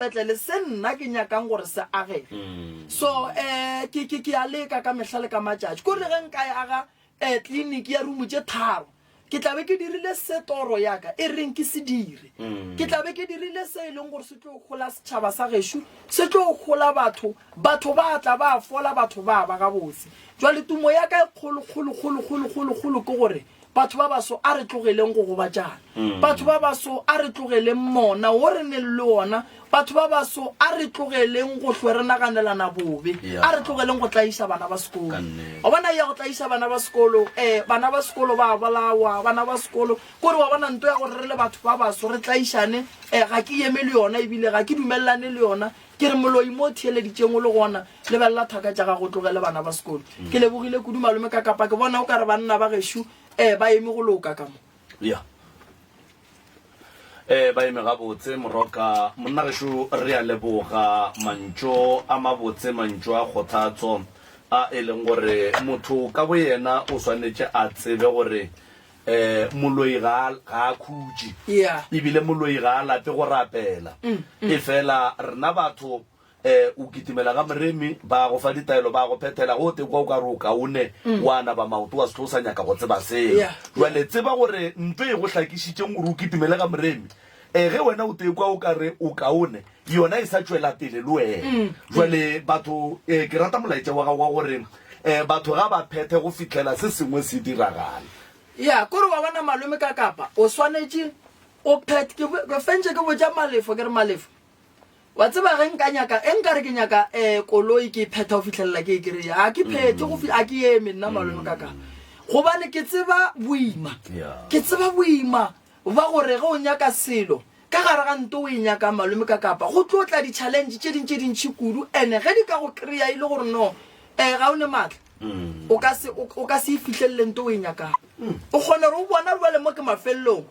Sepetlele se nna ke nyakang gore se agege. So um ke, ke, ke a leka ka mehla le ka matšatši. Kore ge nka e aga um tleliniki ya rumo tše tharo, ke tla be ke dirile se toro ya ka e reng ke se dire. Ke tla be ke dirile se e leng gore se tlo hola setšhaba sa gešo, se tlo hola batho, batho ba tla ba fola, batho ba ba gabotse. Jwale tumo ya ka e kgolo, kgolo, kgolo, kgolo, kgolo, kgolo ke gore Batho ba baso a re tlogeleng go gobatšana. Batho ba baso a re tlogeleng mona wo re neng le wona. Batho ba baso a re tlogeleng go hlwe re naganelana bobe. A re tlogeleng go tlaiša bana ba sekolo. Wa bona ya go tlaiša bana ba sekolo, eh, bana ba sekolo ba bolawa, bana ba sekolo. Kore wa bona nto ya gore re le batho ba baso re tlaišane, eh, ga ke eme le yona ebile ga ke dumelelane le yona. Ke re moloi mo o theeleditšeng o le gona, lebelela thaka tša gago o tlogele bana ba sekolo. Ke lebogile kudu malome ka kapa ke bona o ka re banna ba gešo um ba eme go loka ka mo. Ya. Eh, ba eme gabotse moroka monna gešo re a leboga mantšu a mabotse mantšu a kgothatso a e leng gore motho ka boyena o swanetše a tsebe gore um moloi ga a, ga a khutše Yeah. ebile moloi ga a lape go rapela efela rena batho um o kitimela ga moremi ba go fa ditaelo ba go phethela go te kwa o ka re o kaone wa naba maoto wa se tlo o sa nyaka go tseba selo Yeah. jwale tseba gore nto e go hlakišitšeng gore o kitimele ga moremi um ge wena o te kwa o ka re o kaone yona e sa tšwela pele le wena jwale batho um ke rata molaetša wa gago wa gore um batho ga ba phethe go fihlela se sengwe se diragala Ya, kore wa bona malome ka kapa o swanetše o phet ke ke fentše ke botša Malefo ke re Malefo wa tseba ge nka nyaka e nka re ke nyaka um koloi ke e phetha go fihlelela ke e kry-a ga ke phethe go a ke eme nna malome ka kapa gobane ke tseba boima ke tseba boima ba gore ge o nyaka selo Ka gare ga nto o e nyakang malome ka kapa go tlo tla di-challenge tše ding tše dintši kudu ene ge di ka go kry-a e le gore no um ga o ne maatla o ka se o ka se e fihlelele nto o e nyakang o kgona gore o bona jale mo ke mafelelong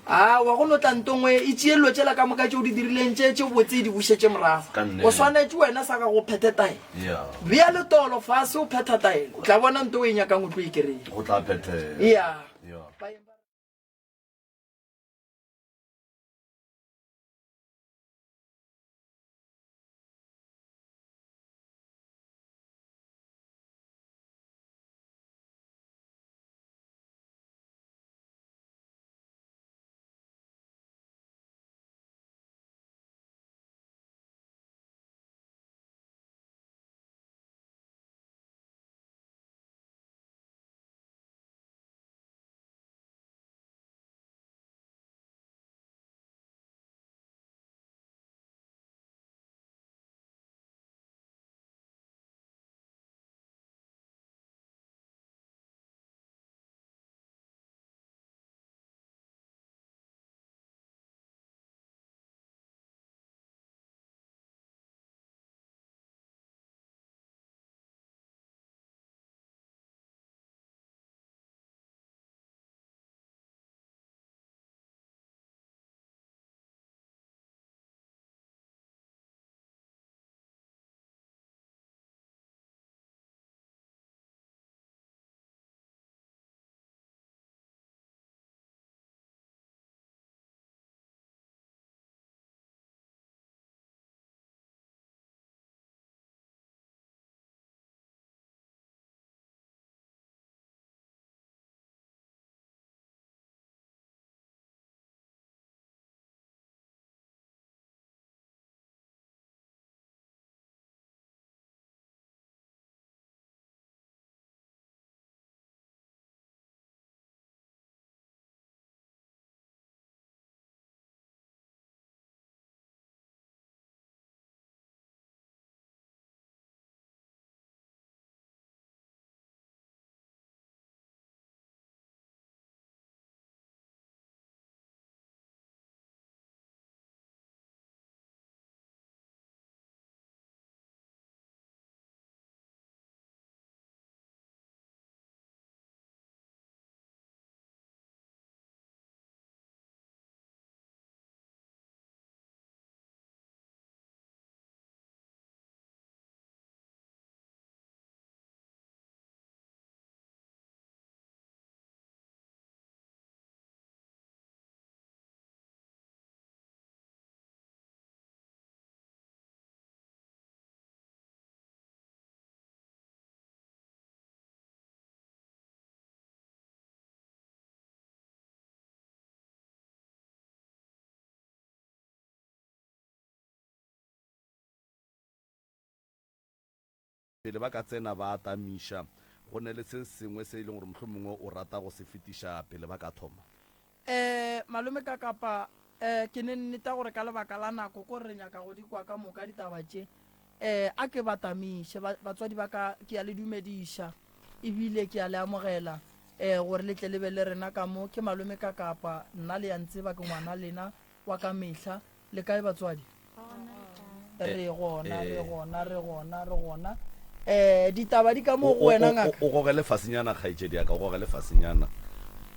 awa go no tla nto ngwe e tšee dilo tšela ka moka tše o di dirileng tše tše botse e di bušetše morago o swanetše wena sa gago o phethe taelo bea letolo fase o phetha taelo o tla bona nto o e nyakang o tlo e kry-a go tla phethega ya Pele ba ka tsena ba atamiša, go ne le se sengwe se e leng gore mohlomongwe o rata go se fetiša pele ba ka thoma? Eh, malome Kakapa, eh, ke ne nneta gore ka lebaka la nako ko re nyaka go di kwa ka moka ditaba tše. Eh, a ke batamiše, ba, batswadi ba ka, ke a le dumediša, ebile ke a le amogela, eh, gore le tle le be le rena ka mo. Ke malome Kakapa, nna le ya ntseba, ke ngwana lena wa ka mehla. Le kae batswadi? Re gona, re gona, re gona, re gona. Eh, ditaba di ka mo go wena ngaka. O gogele fasenyana kgaetšedi ya ka, o gogele fasenyana.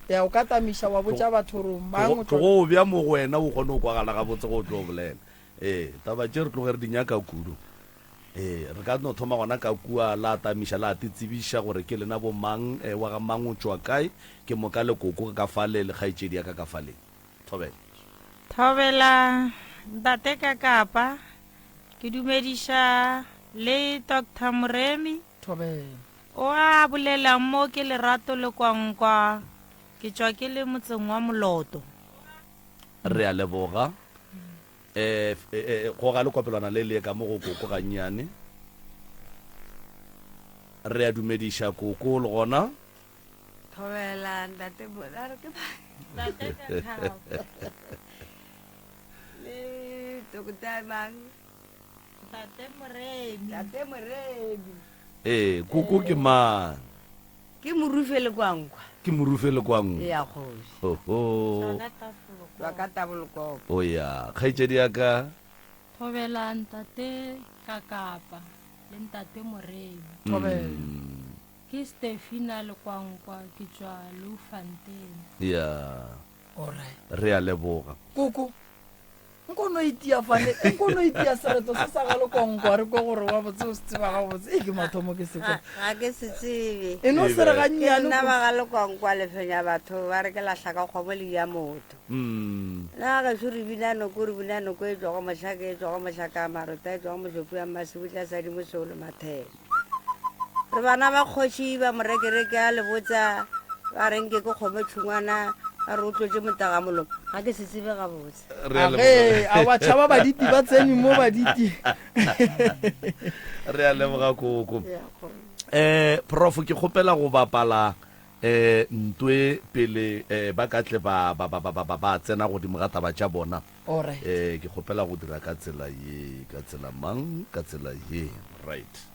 Ya o ka tamiša wa botša batho gore mang o tlo. Tlogo bja mo go wena o kgone go kwagala gabotse go tlo bolela. Ee, taba tše re tloge re di nyaka kudu. Ee, re ka no thoma gona ka kua la tamiša la te tsebiša gore ke lena bo mang, eh, wa ga mang o tšwa kae, ke moka le koko ka fale le kgaetšedi ya ka ka fale. Thobela. Thobela Ntate Kakapa, ke dumediša le Doctor Moremi. Thobela. O a bolelang mo ke Lerato Lekwankwa, ke tšwa ke le motseng wa Moloto. Re a leboga. Eh, eh, goga lekopelwana le le ka mo go koko gannyane. Re a dumediša koko le gona. Thobela ntate a re ke Ntate Kakapa. Le Doctor mang? Ntate Moremi. Ntate Moremi. Ee, koko ke mang? Ke Morufe Lekwankwa. Ke Morufe Lekwankwa. Ea kgoši. Oho. Tswa ka Tabolokoko. O ya, kgaetšedi ya ka. Thobela ntate Kakapa le ntate Moremi. Thobela. Ke Stefina Lekwankwa ke tšwa Loufontein. Ya. Alright. Re a leboga. Koko, nko no itia fane, nko no itia sereto se sa ga Lekwankwa re kwe gore wa botse o se tseba gabotse. E ke mathomo ke se kwa. Ga ke se tsebe. E no se re Ke gannyane. nna ba ga Lekwankwa lefenya batho ba re ke lahla ka kgomo le ya motho. Nna gešo re bina noko re bina noko e tšwago mohlaka e tšwago mohlaka a marota e tšwago mošopu ya mmasebutla sa dimosou le mathela. Re bana ba kgoši ba morekereke a le botsa ba re nke ke kgomo tšhungwana ba re o tlotše motaga molomo ga ke se tsebe gabotse. Age a wa tšhaba baditi ba tsene mo baditi. Re a leboga koko. Eh prof ke kgopela go bapala eh ntwe pele eh ba ka tle ba ba ba ba ba ba tsena godimo ga taba tša bona. Alright. Eh, ke kgopela go dira ka tsela ye, ka tsela mang, ka tsela ye. Right.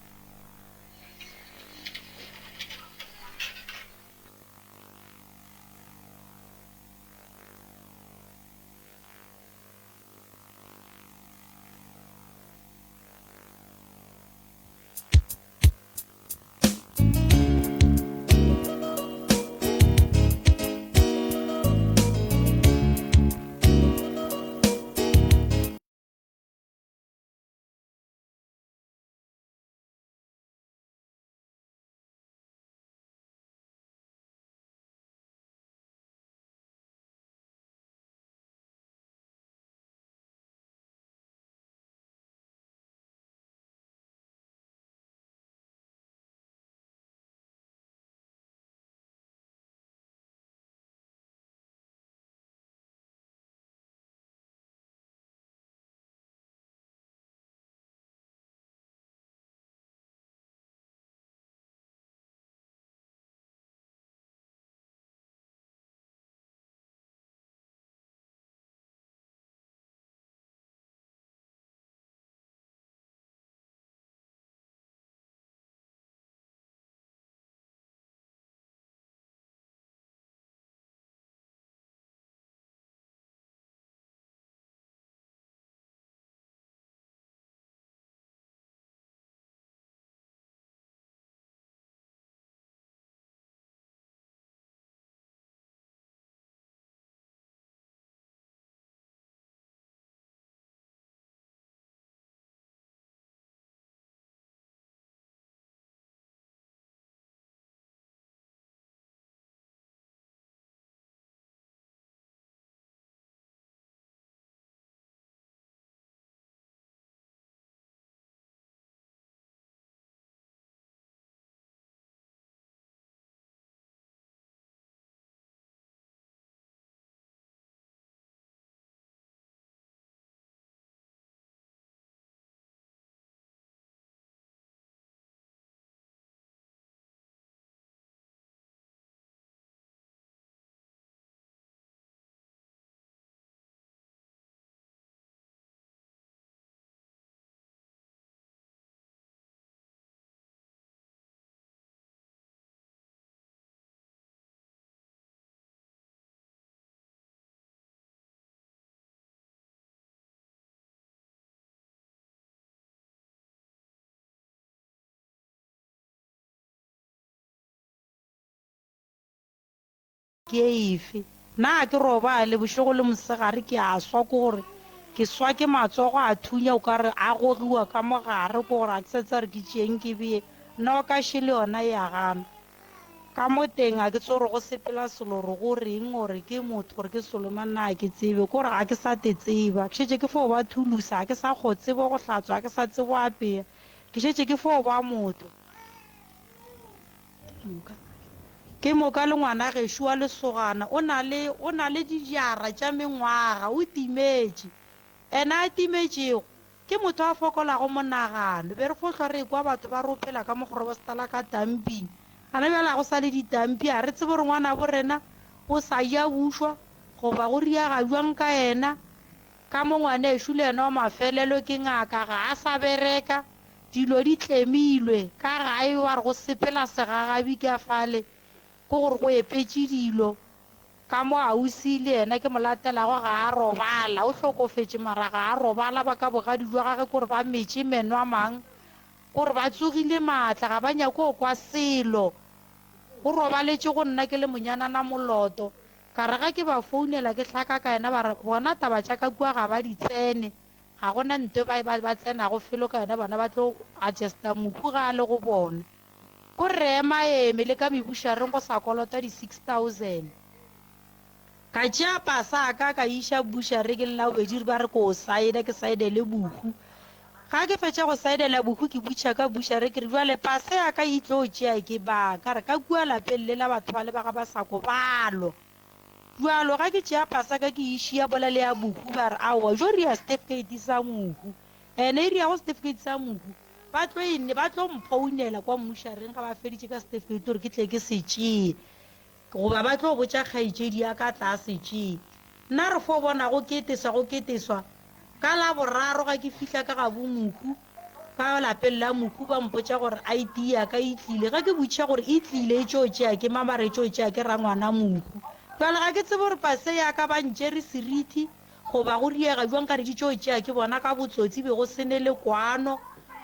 Ke efe? Na ke robale bošego le mosegare ke a swa ke gore ke swa ke matsogo a thunya o ka re a gogiwa ka mo gare ke gore a ke sa tseba gore ke tšeeng ke bee noka še le yona e a gana ka mo teng a ke tsebe gore go sepela selo gore go reng gore ke motho gore ke selo mang na a ke tsebe ke gore ga ke sa te tseba ke šetše ke fo ba thulusa ga ke sa kgo tsebo go hlatswa ga ke sa tsebo apea ke šetše ke fo ba motho. Ke moka le ngwana gešo wa lesogana o na le, o na le dijara tša mengwaga, o timetše. Ena a timetšego, ke motho a fokolago monagano. Be re fo hlwa re ekwa batho ba re o phela ka mokgorobositala ka tamping. Gana bjale ga go sa le ditampi, ga re tsebe gore ngwanabo rena o sa ja bušwa goba go riaga bjang ka yena. Ka mo ngwanešu le yena wa mafelelo ke ngaka, ga a sa bereka. Dilo di tlemilwe ka gae wa re go sepela segagabi ka fale ke gore go epetše dilo. Ka mo ausi le yena ke mo latelago ga a robala, o hlokofetše mara ga a robala ba ka bogadi jwa gage ke gore ba metše meno a mang, ke gore ba tsogile maatla ga ba nyake go kwa selo. O robaletše go nna ke le monyanana moloto, ka re ga ke ba founela ke hlaka ka yena ba re bona taba tša ka kua ga ba di tsene. Ga go na nto ba, ba, ba tsenago felo ka yona, bona ba tlo adjusta mohu ga a le go bona. Ko re emaeme le ka mebušareng go sa kolota di 6000. Ka tšea pasa ka ka iša bušare ke le Labobedi ba re ko saena ke saenele mohu. Ga ke fetša go saenela mohu ke butšha ka bušare ke re bjale pasa ya ka e tlo tšea ke bang? Ka re ka kua lapeng le la batho ba le ba ga ba sa ko balwa. Bjalo ga ke tšea paseka ke e šia bola le ya mohu ba re aowa jo ria setefikeiti sa mohu ene e riago setefikeiti sa mohu ba tlo e ba tlo mphounela kwa mmušareng ga ba feditše ka setefikeiti gore ke tle ke se tšee goba ba tlo botša kgaetšedi ya ka tla se tšee nna re fo bona go keteswa go keteswa Ka Laboraro ga ke fihla ka gabo mohu, ka lapeng la mohu, ba mpotša gore ID ya ka e tlile. Ge ke botšiša gore e tlile e tšo tšea ke mang, ba re e tšo tšea ke rangwana mohu. Bjale ga ke tsebe gore pase ya ka ba ntšere seriti goba go diega bjang, ka re di tšo tšea ke bona ka botsotsi, be go se ne le kwano,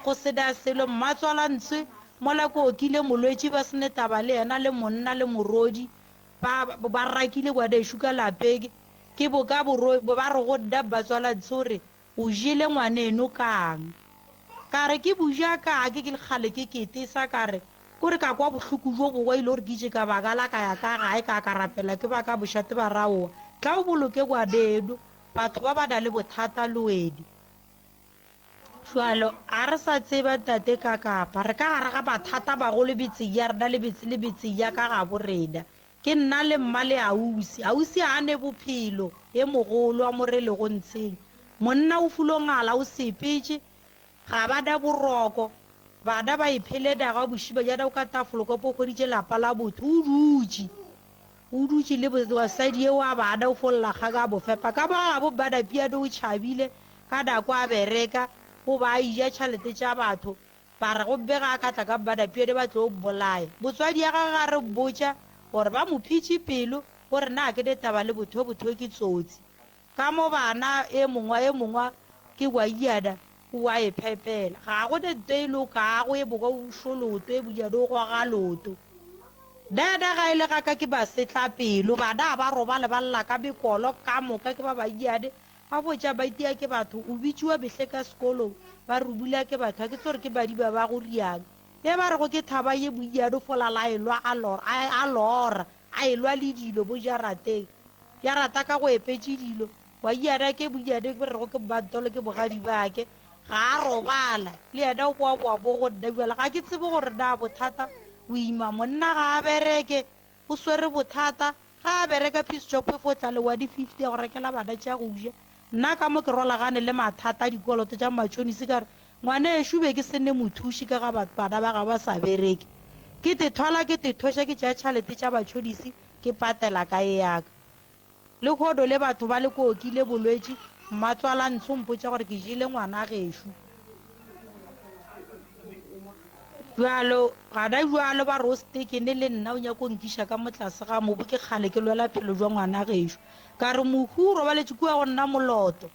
go se na selo. Mmatswalantswe mola ke okile molwetši ba se ne taba le yena le monna le morodi, ba ba rakile ngwanešu ka lapeng. Ke bo ka boro ba re go nna mmatswalantshe o re, O jele ngwaneno kang? Ka re, Ke buja kang ke le kgale ke ketesa? Ka re, Ko re ka kwa bohloko bjo bongwe e le gore ke itše ka baka la ka ya ka gae ka ka rapela ke ba ka mošate ba ra aowa, tla o boloke ngwaneno, batho ba ba na le bothata le wene. Bjalo ga re sa tseba ntate ka kapa re ka gare ga mathata magolo metseng ya rena le metse le metseng ya ka gabo rena. Ke nna le mma le ausi. Ausi ga a ne bophelo, ye mogolo a mo relego ntsheng. Monna o fulongala o sepetše, ga ba na boroko. Bana ba ipheleda ga bošimanyana o ka tafolokopo o hweditše lapa la botho o dutše. O dutše le basadi yeo a bana o fo lla kgang a mo fepa. Ka mo gabo Mmanapiane o tšhabile ka nako a bereka o ba a eja tšhalete tša batho. Ba re, Gomme ga a ka tla ka Mmanapione ba tlo mmolaya. Motswadi ya gagwe ga re mmotša gore ba mo phetše pelo, o re, Na ke ne taba le botho, botho ke tsotsi. Ka mo bana e mongwa e mongwa ke gwaiana o a e phepela. Ga go ne nto e lokago e mongwe o šo leoto e monyane o goga leoto. Nna ga e le ga ka ke masetlapelo, bana ga ba robale ba lla ka mekolo ka moka ke ba bannyane Ba botša ba itia ke batho, o bitšiwa mehle ka sekolong, ba re o bula ke batho, ga ke tsebe gore ke badiba ba go riang. Ye ba rego ke thaba ye bonnyane o fola la elwa a lora, a, a lora, a elwa le dilo mo jarateng. Jarata ka go epetše dilo, wa iyana ke bonnyane ke rego ke mmantolo ke bogadi bake, ga a robala, le yena o boaboa mo go nna bjale ga ke tsebe gore na bothata boima monna ga a bereke, O swere bothata ga a bereka piece job e fo tla le wa di 50 ya go rekela bana tša go ja. Nna ka mo ke rolagane le mathata a dikoloto tša matšhonisi ka re ngwanešu be ke se ne mothuši ka ga bana ba ga ba sa bereke. Ke te thwala ke te thoša ke tšea tšhalete tša batšhonisi ke patela ka ye ya ka. Lehono le batho ba le kookile bolwetši, mmatswalantsho mpotša gore ke jele ngwana gešo. Bjalo, gana bjalo ba re o stekene le nna o nyako nkiša ka mo tlase ga mobu ke kgale ke lwela phelo jwa ngwana gešo. Ka re mohu o robaletše kua go nna moloto.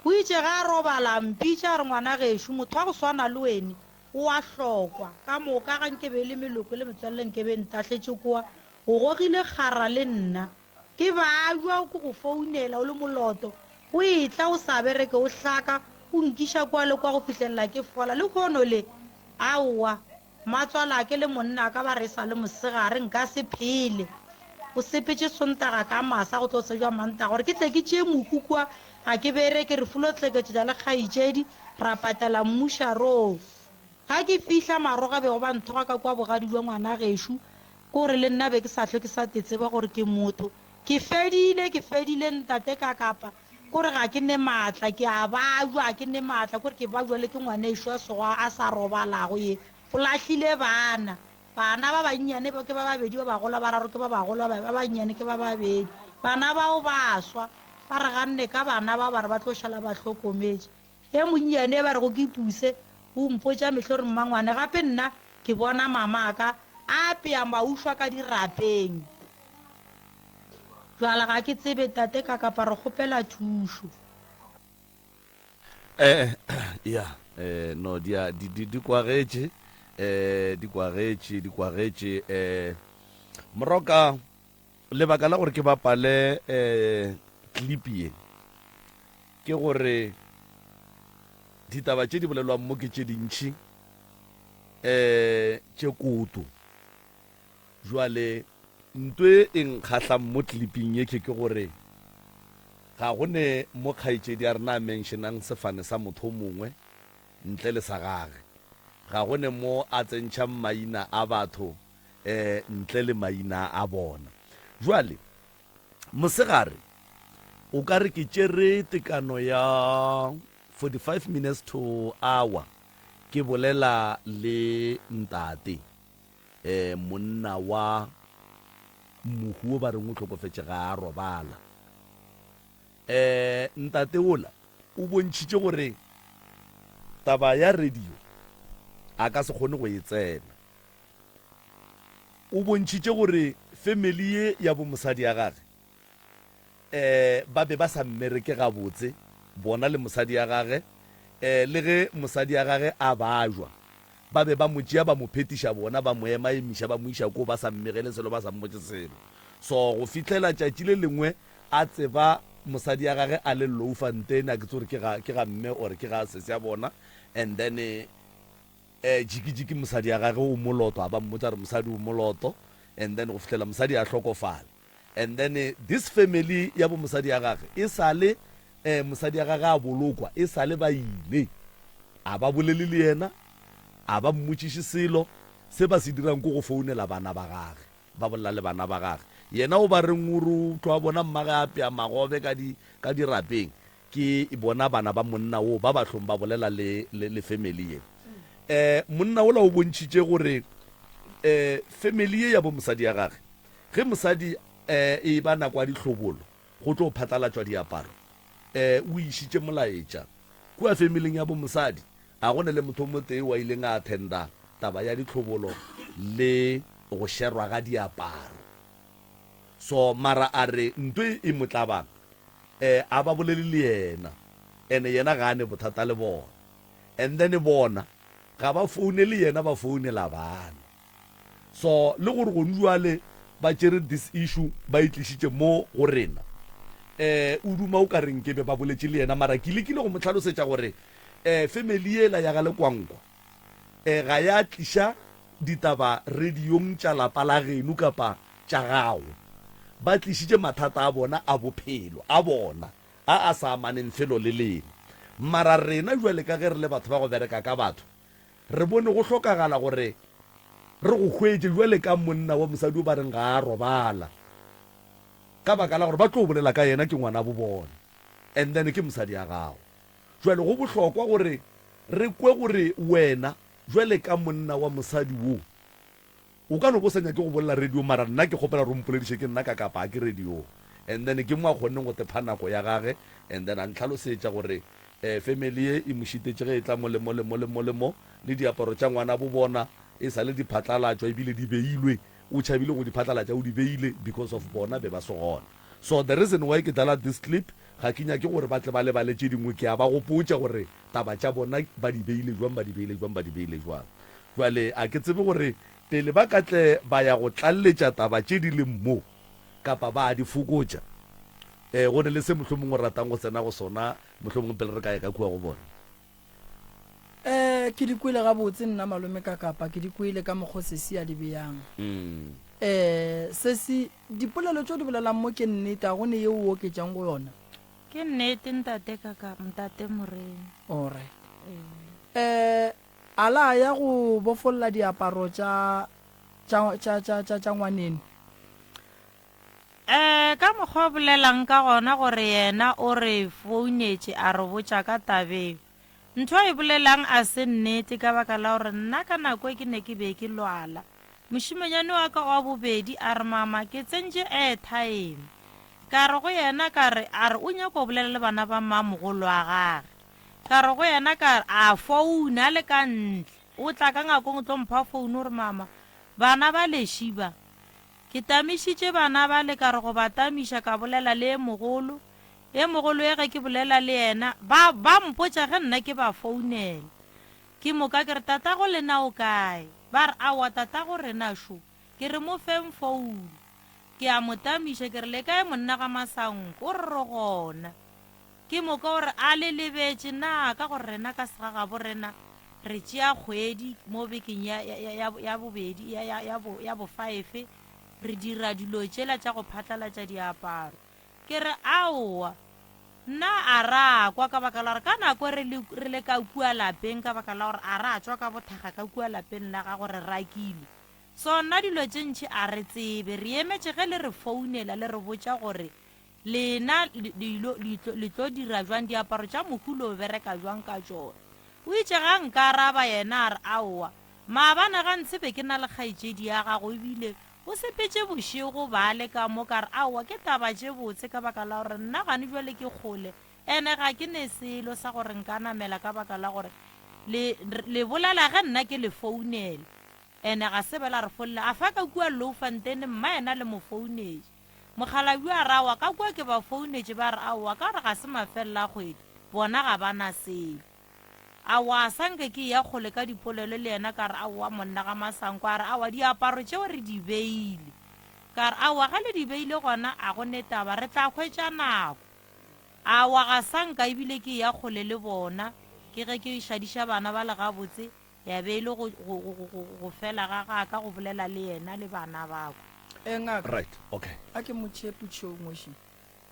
O itše ge a robala a mpitša a re ngwana gešo motho wa go swana le wene o a hlokwa. Ka moka ga nke be e le meloko le metswalle nke be e ntahletše koa. O gogile kgara le nna. Ke babja ke go founela o le moloto, o etla o sa bereke o hlaka, o nkiša kwa le kwa go fihlelela ke fola. Lehono le? Aowa. Mmatswalake le monnaka ba re e sa le mosegare nka se phele. O sepetše Sontaga ka masa go tlo tsejwa Mantaga gore ke tle ke tšee mohu kwa ga ke bereke. Re fulo hleketšetša le kgaetšedi ra patela mmušaroo. Ga ke fihla Maroga bego ba nthoga ka kua bogadi bja ngwana gešo, ke gore le nna be ke sa hlwe ke sa te tseba gore ke motho. Ke fedile, ke fedile ntate ka kapa, ke gore ga ke ne maatla, ke a babja, ga ke ne maatla, ke gore ke babja le ke ngwanešo a sego a sa robalago ye. O lahlile bana, bana ba bannyane ba ke ba babedi, ba bagolo ba bararo ke ba bagolo, ba bannyane ke ba babedi. Bana bao ba swa, ba re ganne ka bana ba, ba re ba tlo šala ba hlokometše. E monnyane e ba rego ke Puse o mpotša mehla o re, Mmangwane, gape nna ke bona mamaka a apea maušwa ka dirapeng. Bjale ga ke tsebe, tate, ka kapa re kgopela thušo. Eh, ya, eh, no, di a, di, di, di kwagetše, eh, di kwagetše, di kwagetše, eh, Moroka, lebaka la gore ke bapale, eh, clip ye, ke gore ditaba tše di bolelwang mo ke tše dintši um tše koto. Jwale nto e e nkgahlang mo clipping ye ke ke gore ga go ne mo kgaetšedi a rena a mentionang sefane sa motho o mongwe ntle le sa gage. Ga go ne mo a tsentšhang maina a batho um ntle le maina a bona. Jwale Mosegare o ka re ke tšere tekano ya 45 minutes to hour ke bolela le ntate, eh, monna wa mohu o ba reng o hlokofetše ga a robala. Eh, ntate ola o bontšhitše gore taba ya radio a ka se kgone go e tsena. O bontšhitše gore family ye ya bo mosadi ya gage eh ba be ba sa mmereke gabotse bona le mosadi ya gage eh le ge mosadi ya gage a bajwa ba be ba mo tšea ba mo phetiša bona ba mo ema emiša ba mo iša koo ba sa mmegele selo ba sa mmotše selo so go fihlela tšatši le lengwe a tseba mosadi ya gage a le Loufontein a ke tsebe gore ke ga ke ga mme or ke ga sesi ya bona and then Eh jiki jiki mosadi ya gage o moloto a ba mmotsa re mosadi o moloto and then go fihlela mosadi a hlokofala and then this family ya bo mosadi ya gage e sale eh mosadi ya gage a bolokwa e sale ba ile a ba bolele le yena a ba mmotšiše selo se ba se dirang ko go founela bana ba gage ba bolela le bana ba gage yena o ba reng o re o tlo a bona mmage a apea magobe ka di ka dirapeng Ke bona bana ba monna wo ba bahlong ba bolela le, le, le family ye. Eh, monna wola o bontšhitše gore eh, family ye ya bo mosadi ya gage, ge mosadi eh, e eba nako ya dihlobolo, go tlo phatlalatšwa diaparo, eh, o išitše molaetša kua familing ya bo mosadi. A go ne le motho o motee wa ileng a attenda taba ya dihlobolo le go sherwa ga diaparo. So mara a re nto e mo tlabang eh a ba bolele le yena ene yena ga a ne bothata le bona and then bona ga ba founele yena ba founela bana so le gore gone jwale ba tšere this issue ba e tlišitše mo go rena eh o duma o ka re nkebe ba boletše le yena mara ke lekile go mo hlalosetša gore eh family yela ya ga Lekwankwa eh ga ya tliša ditaba radiong tša lapa la geno kapa tša gago. Ba tlišitše mathata a bona a bophelo, a bona, a a sa amaneng felo le lena. Mara rena bjale ka ge re le batho ba go bereka ka batho, re bone go hlokagala gore re go hwetše bjale ka monna wa mosadi o ba reng ga a robala, ka baka la gore ba tlo bolela ka yena ke ngwanabo bona, and then ke mosadi ya gago. Bjale go bohlokwa gore re kwe gore wena bjale ka monna wa mosadi wo, O ka no bo sa nyake go bolela radio mara nna ke kgopela gore o mpolediše ke nna ka kapa ke radio. And then ke mo a kgonneng go tepha nako ya gage and then a ntlhalosetša gore eh family ye e mo šitetše ge e tla mo le mo le mo le mo le mo le diaparo tša ngwana bo bona e sa le di phatlalatšwa ebile di beilwe o tšhabile go di phatlalatša o di beile because of bona be ba se gona. So the reason why ke dlala this clip ga ke nyake gore ba tle ba lebale tše dingwe ke a ba gopotša gore taba tša bona ba di beile jwang ba di beile jwang ba di beile jwang. Jwale a ke tsebe gore. Pele ba ka tle ba ya go tlaleletša taba tše di leng mo, kapa ba a di fokotša. E, go ne le se mohlomongwe o ratang go tsena go sona, mohlomongwe pele re ka ya ka kua go bona. E, ke di kwele gabotse nna malome ka kapa, ke di kwele ka mokgo sesi a di beyang. E, sesi, dipolelo tše o di bolelang mo ke nnete, a go ne yeo o oketšang go yona? Ke nnete ntate ka ka, ntate Moremi. Alright. E, A la ya go bofolla diaparo tša, tša, tša, tša, tša, tša ngwaneno? Ee, ka mokgwa o bolelang ka gona gore yena o re founetše a re botša ka tabeng. Ntho a e bolelang a se nnete ka baka la gore nna ka nako e ke ne ke be ke lwala. Mošemanyane wa ka wa bobedi a re mama ke tsentše airtime. Ka re go yena ka re a re o nyaka go bolela le bana ba mmamogolo wa gage. Ka re go yena ka re, A founa a le ka ntle. O tla ka ngakong o tlo mpha founu o re, Mama, bana ba leši ba. Ke tamišitše bana bale ka re go ba tamiša ka bolela le e mogolo. E mogolo e ge ke bolela le yena, ba, ba mpotša ge nna ke ba founela. Ke moka ke re, Tatago lena o kae? Ba re, Aowa, tatago rena šo. Ke re, Mo feng founu. Ke a mo tamiša ke re, Le kae monna ga Masanko? O re, Re gona. Ke moka o re, A le lebetše na ka gore rena ka segagabo rena re tšea kgwedi mo bekeng ya, ya, ya, ya, ya bobedi, ya, ya, ya, bo, ya bofaefe, re dira dilo tšela tša go phatlalatša diaparo. Ke re, Aowa, nna a ra kwa ka baka la gore ka nako re le, re le ka kua lapeng ka baka la gore a ra tšwa ka bothakga ka kua lapeng la gago re rakilwe. So nna dilo tše ntši a re tsebe, re emetše ge le re founela le re botša gore Lena le, le ilo, le tlo, le tlo dira bjang diaparo tša mohu lo bereka bjang ka tšona? O itše ge a nkaraba yena a re, Aowa, maabane ga ntshe be ke na le kgaetšedi ya gago ebile o sepetše bošego bale ka mo. Ka re, Aowa, ke taba tše botse ka baka la gore nna gane bjale ke kgole ene ga ke ne selo sa gore nka namela ka baka la gore le, le bolela ge nna ke le founela ene ga se be la re folla. A fa ka kua Loufontein mma yena le mo founetše. Mokgalabje a re, Aowa, ka kua ke ba founetše ba re aowa ka gore ga se mafelelo a kgwedi, bona ga ba na selo. Aowa, a sa nke ke eya kgole ka dipolelo le yena ka re aowa monna ga Masanko a re aowa diaparo tšeo re di beile. Ka re aowa ge le di beile gona a go ne taba re tla hwetša nako. Aowa ga sa nka ebile ke eya kgole le bona ke ge ke šadiša bana bale gabotse Ya be e le go, go, go, go, go fela ga ga ka go bolela le yena le bana ba kwa. Eh, ngaka. Right, okay. A ke mo tšee potšišo e nngwe še.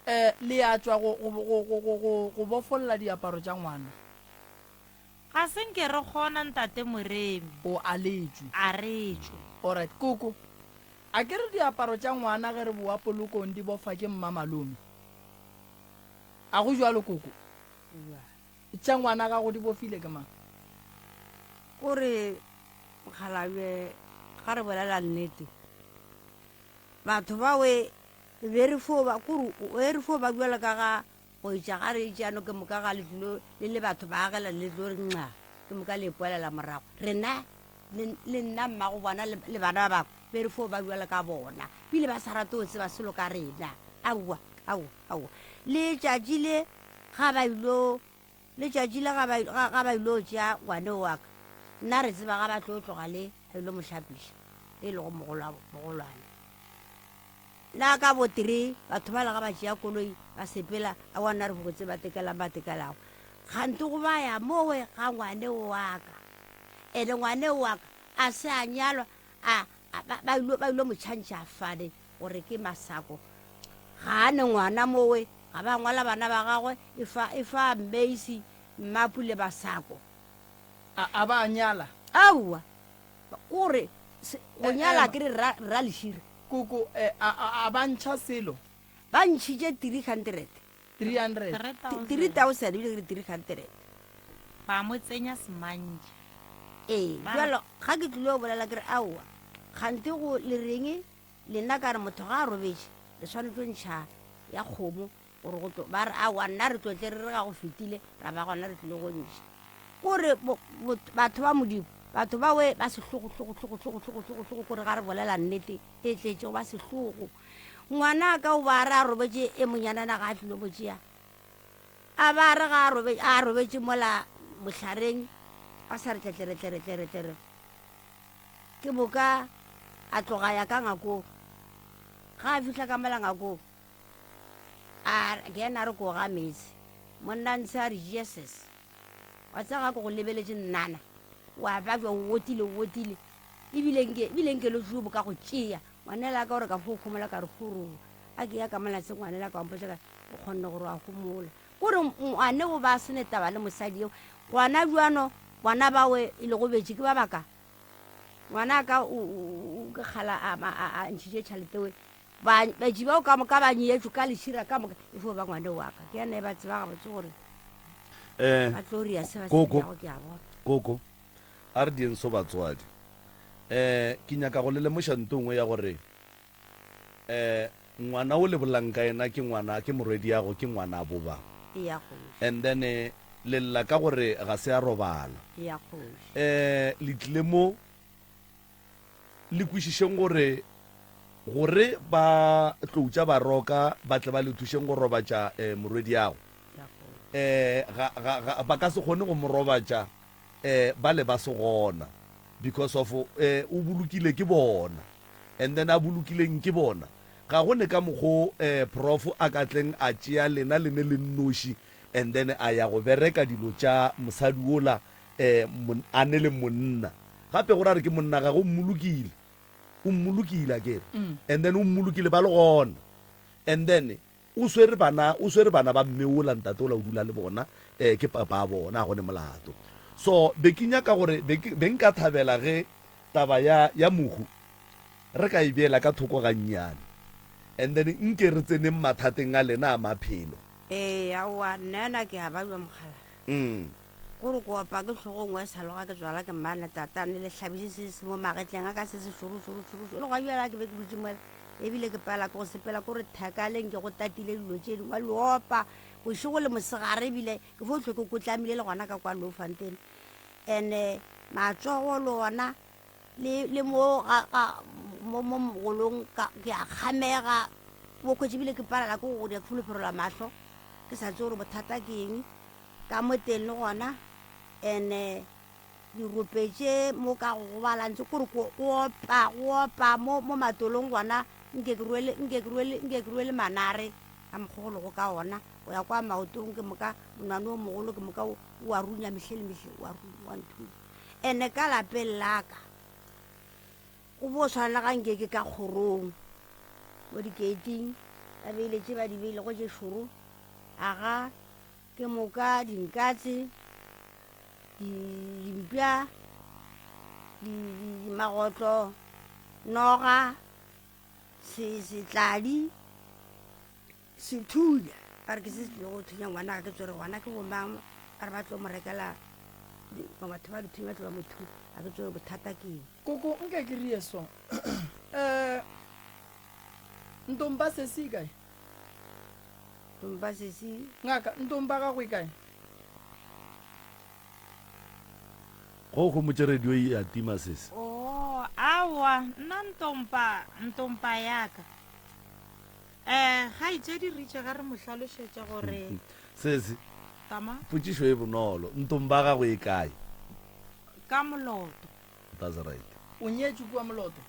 Eh, le a tšwa go, go, go, go, go, go, go bofolla diaparo tša ngwana? Ga se nke re kgona, Ntate Moremi. O, a le tšwe? A re tšwe. Alright, koko. A ke re diaparo tša ngwana ge re bowa polokong di bofa ke mmamalome? A go bjalo, koko? Bjalo. Tša ngwana gago di bofile ke mang? Kore mokgalabje ga re bolela nnete batho ba we be re fo ba kore e re fo ba bjalo ka ga go etša ga re etšano ke moka ga le tlilo le le batho ba agela le tlo re nxa ke moka le ipoelela morago rena le nna mmago bona le bana ba bangwe be re fo ba bjalo ka bona bile ba sa rate go tseba selo ka rena aowa aowa Aowa. Letšatši le ga ba ilo, letšatši le ga ba, ga, ga ba ilo tšea ngwane wa ka, nna re tseba ga ba tlo tloga le a ilo mo hlapiša, e lego mogolwa, mogolwane. Nna ka bo three, batho bale ga ba tšea koloi ba sepela, aowa nna re botse ba tekelang ba tekelago. Kganthe go ba ya mowe ga ngwane wa ka. Ene ngwane wa ka a se a nyalwa, a, a, ba, ba ilo, ba ilo mo tšhantšha fane gore ke masako. Ga a ne ngwana mowe, ga ba ngwala bana ba gagwe, e fa, e fa Mmeisi, Mmapu le Basako. A, a ba nyala? Aowa, kore se, go E, nyala ema. ke re rra, rra Lešira. Koko, e, a, a, a ba ntšha selo? Ba ntšhitše 300. 300. 3000. 3000 ebile ke re 300. Ba mo tsenya semantši. Ee, Ba re- bjalo ga ke tlile go bolela ke re aowa, kganthe go le reng Le nna ka re, Motho ga a robetše, le swanetše go ntšha ya kgomo gore go tlo. Ba re, Aowa, nna re tlo tle re re ga go fetile, ra ba gona re tlile go ntšha. Kore batho ba Modimo, batho ba we ba sehlogo, hlogo, hlogo, hlogo, hlogo, hlogo, hlogo, kore ga re bolela nnete e tletšego, ba sehlogo. Ngwana ka o ba re a robetše e monyanana ga a tlilo mo tšea. A ba re ga a robetše, a robetše mola mohlareng, a sa re tletlere, tlere, tlere, tlere. Ke moka a tloga a ya ka ngakong. Ga a fihla ka mola ngakong, a ke yena a re ko ga meetse. Monna ntshe a re Jesus, wa tseba ga ke go lebeletše nnana, wa babja o otile o otile, ebile nke ebile nke le tšobo ka go tšea. Ngwanela ka gore ka fo homola ka re horoa. A ke ya ka mola se ngwanela ka mpotša ka o kgonne gore wa homola. Kore ngwane o ba sene taba le mosadi eo. Gona bjano bona bawe e lego betše ke ba baka. Ngwana ka o o ke kgala a a a ntšhitše tšhelete we. Ba betši bao ka moka ba nyetšwe ka lešira ka moka e fo ba ngwane wa ka. Ke yena e ba tseba gabotse gore Eh, ba tlo ria se ba se Koko. dirago ke a bona. Koko, a re dieng so batswadi. Eh, ke nyaka go le lemoša nto nngwe ya gore eh ngwana o le bolang ka yena ke ngwana ke morwediago ke ngwana bo ba. Eya kgoši. And then eh, le lla ka gore ga se a robala. Eya kgoši. Eh, le tlile mo le kwešišeng gore gore ba tloutša baroka ba tle ba le thušeng go robatša eh, morwediago. Eya kgoši. Eh, ga, ga, ga, ba ka se kgone go mo robatša eh, ba le ba se gona because of eh, o bolokile ke bona and then a bolokileng ke bona ga go ne ka mokgo eh, prof a ka tleng a tšea lena le ne le nnoši and then a ya go bereka dilo tša mosadi wola eh, mon, a ne le monna gape go ra re ke monna gage o mmolokile o mmolokile akere and then o mmolokile ba le gona and then O swere bana, o swere bana ba mme wola, ntate wola o dula le bona, eh, ke papa a bona, ga go ne molato. So, be ke nyaka gore, be ke, be nka thabela ge taba ya, ya mohu re ka e beela ka thoko gannyane, and then nke re tseneng mathateng a lena a maphelo. Ee, aowa, nna ena ke a babja mokgalabje. Mm. Ko re ko opa ke hlogong wa sa loga ke tswala ke mmane tatane le hlabi se se se mo magetleng a ka se se šoro šoro šoro šoro. Le gwa bjala ke be ke dutše mola Ebile ke pala ke go sepela ko re thaka le nke go tatile dilo tše dingwe le opa bošego le mosegare ebile ke fo hlwe ke kotlamile le gona ka kwa Louwfontein. And-e matsogo le ona le le mo ga ga mo mo mogolong ka ke a kgamega bo khwetše ebile ke palela ke go dia ke foloferola mahlo ke sa tsebe gore bothata ke eng ka mo teng le gona and-e Dirope tše mo ka go gobala ntse kore go opa go opa mo mo matolong gona nke ke rwele nke ke rwele nke ke rwele manare a mokgwa go lego ka ona go ya kwa maotong ke moka monwane o mogolo ke moka o wa runya mehle le mehle wa runya wa nthunya ene ka lapeng laka go bo swana le ga nke ke ka kgorong mo dikeiting ba beile tše ba di beilego tše šoro aga Ke moka dinkatse, dimpša, magotlo, noga, setladi, sethunya. Ba re ke se se tlilego go thunya ngwana ga ke tsore gona ke bomang ba re ba tlo mo rekela batho ba dithunya ba tlo ba mo thunya ga ke tsore bothata ke eng. Koko nka ke rie so. Eh Ntomba sesi e kae? Ntomba sesi. Ngaka, ntomba gago e kae? Go homotše radio e a tima sesi. Oh, aowa, nna ntompa, ntompa ya ka. Eh, kgaetšedi re itše ge re mo hlalošetša gore. Sesi, Tama. potšišo e bonolo, ntomba gago e kae? Ka Moloto. That's right. O nyetšwe kua Moloto?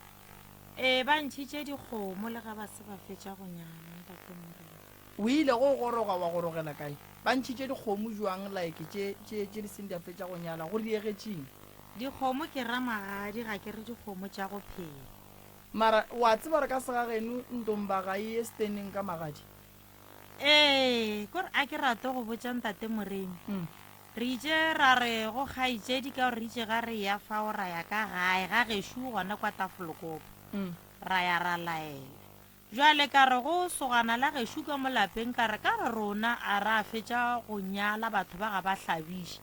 Ee, ba ntšhitše dikgomo le ge ba se ba fetša go nyala, Ntate Morena. O ile go goroga wa gorogela kae? Ba ntšhitše dikgomo jwang like tše, tše, tše di seng di a fetša go nyala? Go diegetšeng? Dikgomo ke ra magadi, ga ke re dikgomo tša go phela. Mara wa tseba gore ka segageno ntomba ga e ye steneng ka magadi? Ee, kore a ke rate go botša Ntate Moremi. Re itše ra re go kgaetšedi ka gore re itše ga re eya fao ra ya ka gae ga gešo gona kwa Tafelkop, ra ya ra laela. Bjale ka re go sogana la gešo ka mo lapeng ka re ka re rona a ra fetša go nyala batho ba ga ba hlabiše.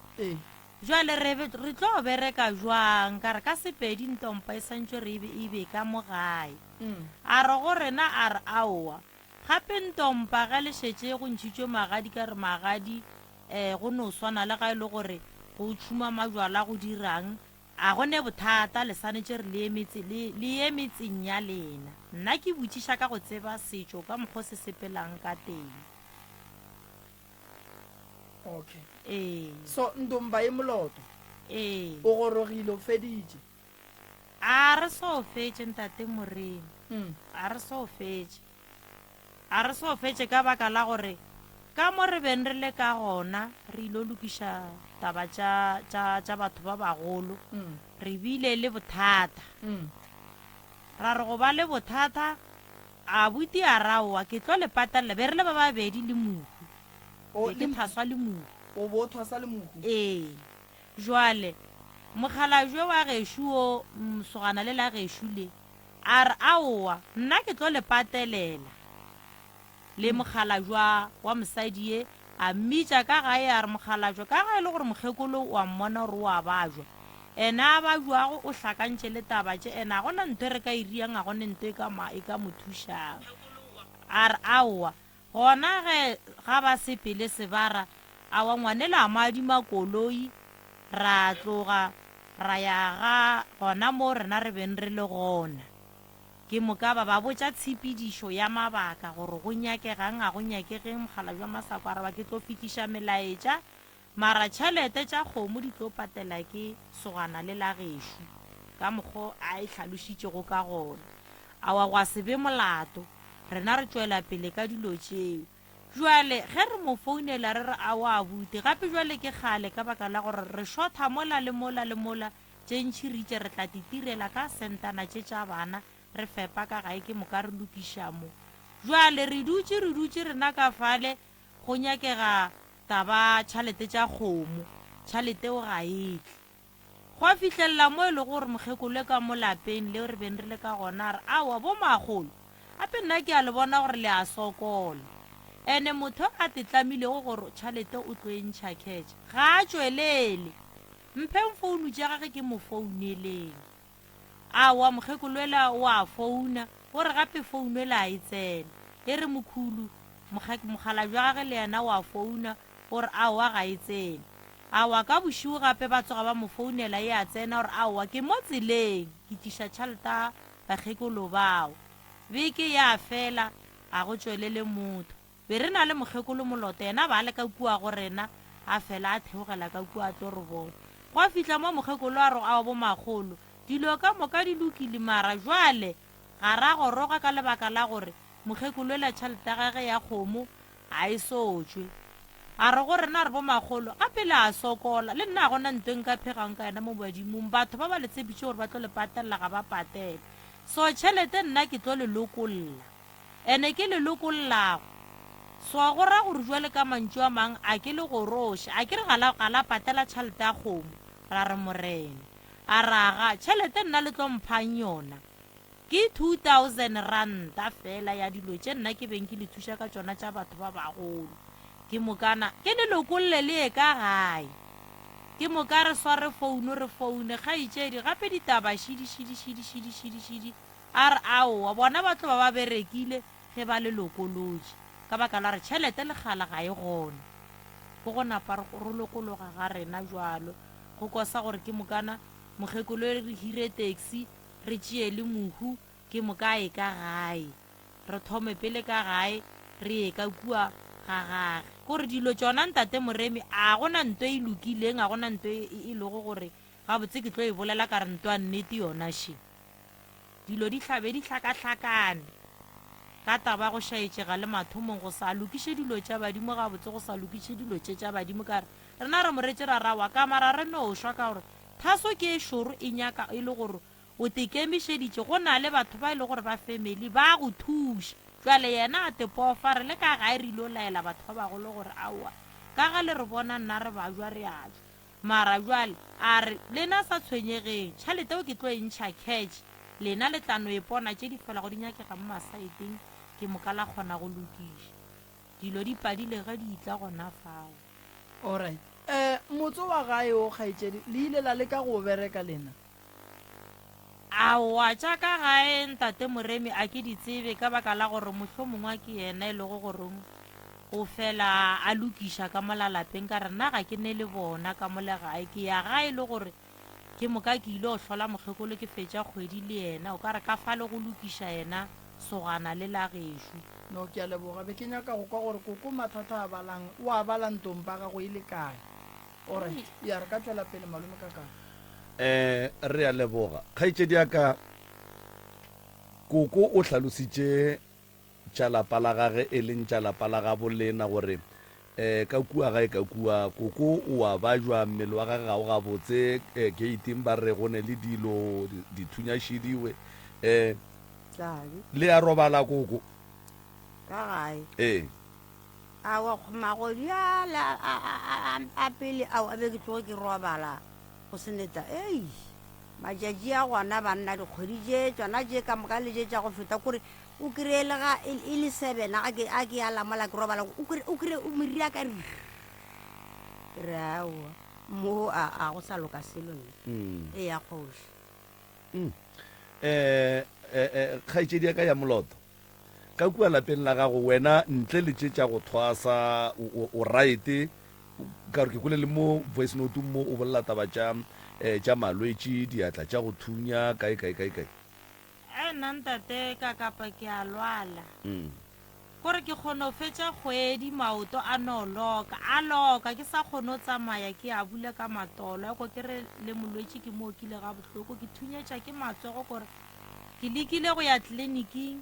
Bjale re re tlo bereka jwang ka re ka Sepedi ntompa e santšwe re e be ka mo gae. A re go rena a re aowa gape ntompa ge le šetše go ntšhitšwe magadi ka re magadi E, go no swana le ga e le gore go tšhuma majwala go dirang, a go ne bothata, le swanetše re le ye metse, le, le ye metseng ya lena. Nna ke botšiša ka go tseba setšo ka mokgo se sepelang ka teng. Okay. Ee. So, Ntomba e Moloto. Ee. O gorogile, o feditše. A re so fetše, Ntate Moremi. A re so fetše. A re so fetše ka baka la gore ka mo re beng re le ka gona re ilo lokiša taba tša, tša, tša batho ba bagolo. Re bile le bothata. Ra re go ba le bothata, abuti a re aowa ke tlo le patalela. Be re le ba babedi le mohu. O, Be ke le, thaswa le mohu. o bo o thwasa le mohu? Ee. Jwale, mokgalabje wa gešo wo, mosogana le la gešo le, a re, Aowa, nna ke tlo le patelela. Le mokgalabjwa wa mosadi ye, a mmitša ka gae, a re, Mokgalabjwa, ka ge e le gore mokgekolo o a mmona gore o a bajwa, ene a bajwago o hlakantše le taba tše, ene a gona ntho e re ka e riang, a gone ntho e ka, e ka mo thušang. A re, Aowa, Gona ge ga ba sepele sebara, awa ngwanelo a mo adima koloi, ra tloga ra ya ga gona moo rena re beng re le gona. Ke moka ba ba botša tshepedišo ya mabaka gore go nyakegang a go nyakegeng, mokgalabje wa Masako a re ba ke tlo fihliša melaetša mara tšhelete tša kgomo di tlo patela ke sogana le la gešo ka mokgo a e hlalošitšego ka gona. Awa gwa se be molato. Rena re tšwela pele ka dilo tšeo. Bjale, ge re mo founela re re, Aowa abuti, gape bjale ke kgale ka baka la gore re šotha mola le mola le mola, tše ntši re itše re tla di tirela ka sentana tše tša bana, re fepa ka gae ke moka re lokiša mo. Bjale re dutše re dutše rena ka fale go nyakega taba tšhalete tša kgomo, tšhaleteo ga e tle. Gwa fihlelela mo e lego gore mokgekolo ka mo lapeng leo re beng re le ka gona a re, Aowa, bomakgolo, gape nna ke a le bona gore le a sokola. Ene motho a te tlamilego gore tšhalete o tlo e ntšha cash, ga a tšwelele. Mpheng founu tša gage ke mo founeleng. Aowa, mokgekolo ela o a founa, o re gape founu ela a e tsene. E re mokhulu, mokgalabje wa gage le yena o a founa, o re aowa ga e tsene. Aowa, ka bošego gape ba tsoga ba mo founela e a tsena o re aowa ke mo tseleng ke tliša tšhalta bakgekolo bao. Beke ya fela a go tšwelele motho. Be re na le mokgekolo Moloto yena ba le ka kua go rena a fela a theogela ka kua a tlo re bona. Gwa fihla mo mokgekolo a rego aowa bomakgolo dilo ka moka di lokile mara jwale ga ra goroga ka lebaka la gore mokgekolo ela tšhalta gage ya kgomo ga e so tšwe. A re go rena, re bomakgolo, gape le a sokola. Le nna ga go na nto e nka phegang ka yona mo badimong. Batho ba ba le tshepišitše gore ba tlo le patelela ga ba patele. So tšhelete nna ke tlo le lokolla. Ene ke le lokollago. So go ra gore jwale ka mantšu a mang a ke le goroše. A ke re ga la, ga la patela tšhelete ya kgomo? Ra re Morena. A re aga, tšhelete nna le tlo mphang yona? Ke 2000 ranta feela ya dilo tše nna ke beng ke le thuša ka tšona tša batho ba bagolo. Ke mokana ke le lokolle le ye ka gae. Ke moka re sware founo re foune, kgaetšedi, gape ditaba šidi, šidi, šidi, šidi, šidi, šidi. A re, Aowa, bona ba tlo ba ba berekile ge ba le lokolotše, ka baka la gore tšhelete lekgala ga e gona. Ke go napa re, re lokologa ga rena bjalo, go kosa gore ke mokana mokgekolo re hire taxi, re tšee le mohu, ke moka a ye ka gae. Re thome pele ka gae, re ye ka kua ga gage. Kore dilo tšona, Ntate Moremi, a go na nto e lokileng, a go na nto e, e lego gore gabotse ke tlo e bolela ka re nto ya nnete yona še. Dilo di hlabe di hlakahlakane ka taba ya go šaetšega le mathomong, go sa lokiše dilo tša badimo gabotse, go sa lokiše dilo tše tša badimo ka re rena re moretše ra rawa ka mara re no šwa ka gore Thaso ke e šoro e nyaka e le gore o te kemišeditše go na le batho ba e le gore ba family ba go thuša. Jwale yena a te pofa re le ka gae re ilo laela batho ba bagolo gore aowa ka ga le re bona nna re bajwa re a tšwa. Mara jwale a re lena sa tshwenyegeng tšhalete o ke tlo e ntšha cash lena le tla no e pona tše di felago di nyakega mo masaeteng ke moka la kgona go lokiša. Dilo di padile ge di tla gona fao. Alright. Eh, motse wa gae wo, kgaetšedi, le ile la leka go o bereka lena? Aowa, tša ka gae, Ntate Moremi, a ke di tsebe, ka baka la gore mohlomongwa ke yena e lego gore o fela a lokiša ka mola lapeng, ka re nna ga ke ne le bona ka mole gae. Ke ya gae e le gore Ke moka ke ile go hlola mokgekolo ke fetša kgwedi le yena, o ka re ka fale go lokiša yena sogana le la gešo. No, ke a leboga. Be ke nyaka go kwa gore koko mathata a balang, o a bala ntong pa gago e le kae. Alright, ya re ka tšwela pele malome Kakana. Eh, re a leboga. Kgaetšedi ya ka, Koko o hlalositše tša lapa la gage e leng tša lapa la gabo lena gore eh, ka kua gae ka kua Koko o a bajwa, mmele wa gage ga o gabotse, eh, gate-ing ba re go ne le dilo, dithunya šidiwe. Eh, Tladi. le a robala Koko? Ka gae. Ee. Aowa, magodi ale a, a, a, a, a pele ao a be ke tloge ke robala go se neta. Ei, matšatši a gona banna, dikgwedi tše tšona tše ka moka le tše tša go feta, kore o kry-e le ga e, e le seven ga ke, a ke ya lamola ke robala, o kry-e, o kry-e o meriri a ka re, ke re aowa, mo a, a go sa loka selo nna. Eya kgoši. Mm. Eh, eh, eh, kgaetšedi ya ka ya moloto, Ka kua lapeng la gago, wena ntle le tše tša go thwasa, o, o, o raete, ka gore ke kwele le mo voice note mo o bolela taba tša, eh, tša malwetši, diatla tša go thunya, kae, kae, kae, kae. Ee, nna ntate ka kapa ke a lwala. Kore ke kgona go fetša kgwedi maoto a no loka, a loka, ke sa kgone go tsamaya ke a bula ka matolo, eko ke re le molwetši ke mo okile gabohloko, ke thunyetša ke matsogo kore Ke lekile go ya tleliniking,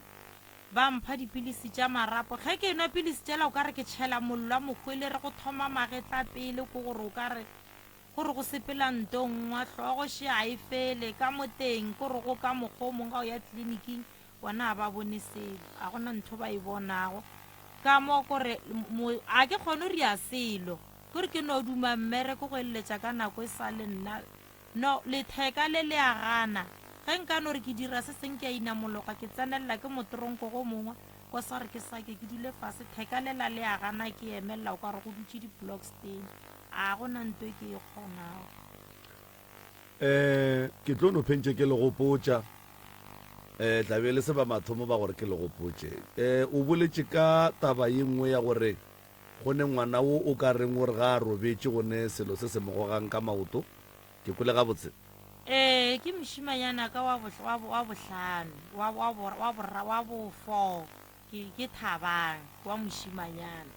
ba mpha dipilisi tša marapo. Ge ke enwa pilisi tšela o ka re ke tšhela mollo wa mohwelere go thoma magetla pele, ke gore o ka re gore go sepela nto nngwa, hlogo še ga e fele, ka mo teng ke gore go ka mokgwa o mongwe ga o ya tleliniking bona ga ba bone selo, ga gona ntho ba e bonago. Ka mo kore ga ke kgone go ria selo, kore ke no duma mmereko go eleletša ka nako e sa le nna. No, letheka le le a gana. Ge nka no re ke dira se seng ke a inamologa, ke tsenelela ke motronko go mongwe, ko sa re ke sake ke dule fase, theka lela le a gana ke emelela o ka re go dutše di-blocks teng. A go na nto e ke e kgonago. Um ke tlo no phentše ke le gopotša, um tla be le se ba mathomo ba gore ke le gopotše. Um o boletše ka taba ye nngwe ya gore go ne ngwana wo o ka reng o re ga a robetše go ne selo se se mo gogang ka maoto. Ke kwele gabotse? Ee, ke mošemanyana ka wa bo, wa bo, wa bohlano, wa, wa bo, wa borra, wa bo four, ke, ke Thabang, wa mošemanyana.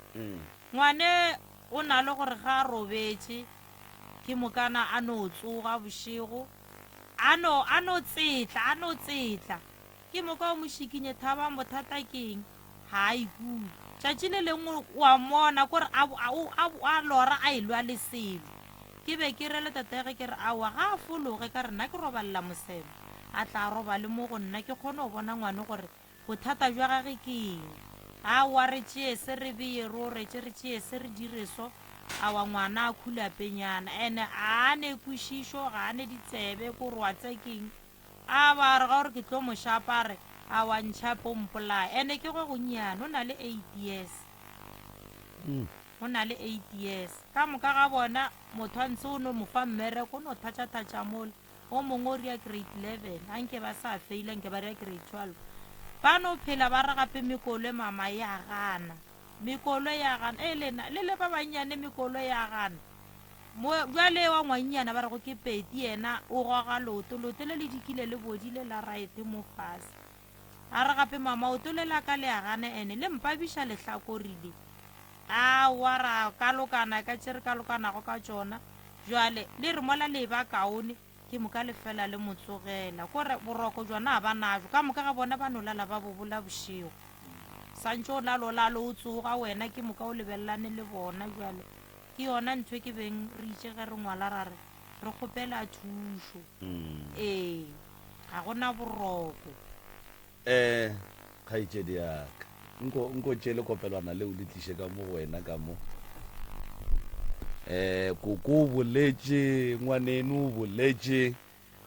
Ngwane o na le gore ge a robetše, ke mokana a no tsoga bošego, a no, a no tsetla, a no tsetla. Ke moka o mo šikinye, Thabang, bothata ke eng? Ga a ikutlwe. Tšatši le lengwe o a mmona, kore a, a, o, a, a lora a elwa le selo. Ke be ke rele tatege ke re, Aowa, ga a fologe, ka re nna ke robalela mosebe. A tla a robale mo go nna, ke kgone go bona ngwane gore bothata bja gage ke eng. Aowa, re tšee se re beye, re oretše, re tšee se re dire so. Aowa, ngwana a khulapenyana. Ene ga a ne kwešišo, ga a ne ditsebe, kore wa tseba ke eng. A ba re ga o re ke tlo mo šapa a re a wa ntšhape o mpolaya ene ke go gonnyane o na le eight years o na le eight years ka moka ga bona motho a ntse o no mo fa mmereko o no thatša-thatša mola o mongwe o ria grade 11 a nke ba sa feila nke ba ria grade 12 ba no phela ba re gape mekolo mama ya gana mekolo ya gana e lena le le ba bannyane mekolo ya gana Mo, bjale wa ngwannyana ba rego ke Peti yena o goga leoto, leoto le le dikile le bodile la raete mo fase. A re gape mama oto le la ka le a gana ene le mpabiša lehlakori le. Aowa ra kalokana ka tše re kalokanago ka tšona. Bjale le re mola le eba kaone ke moka le fela le mo tsogela. Kore boroko bjona ga ba najo, ka moka ga bona ba no lala ba bobola bošego. Santše o lala o lala o tsoga wena ke moka o lebelelane le bona bjale. Ke yona ntho e ke beng re itše ge re ngwala ra re, re kgopela thušo. Ee, ga go na boroko. Eh, kgaetšedi ya ka, nko, nko tšee lekopelwana leo le tliše ka mo go wena ka mo. Eh, koko o boletše, ngwaneno o boletše.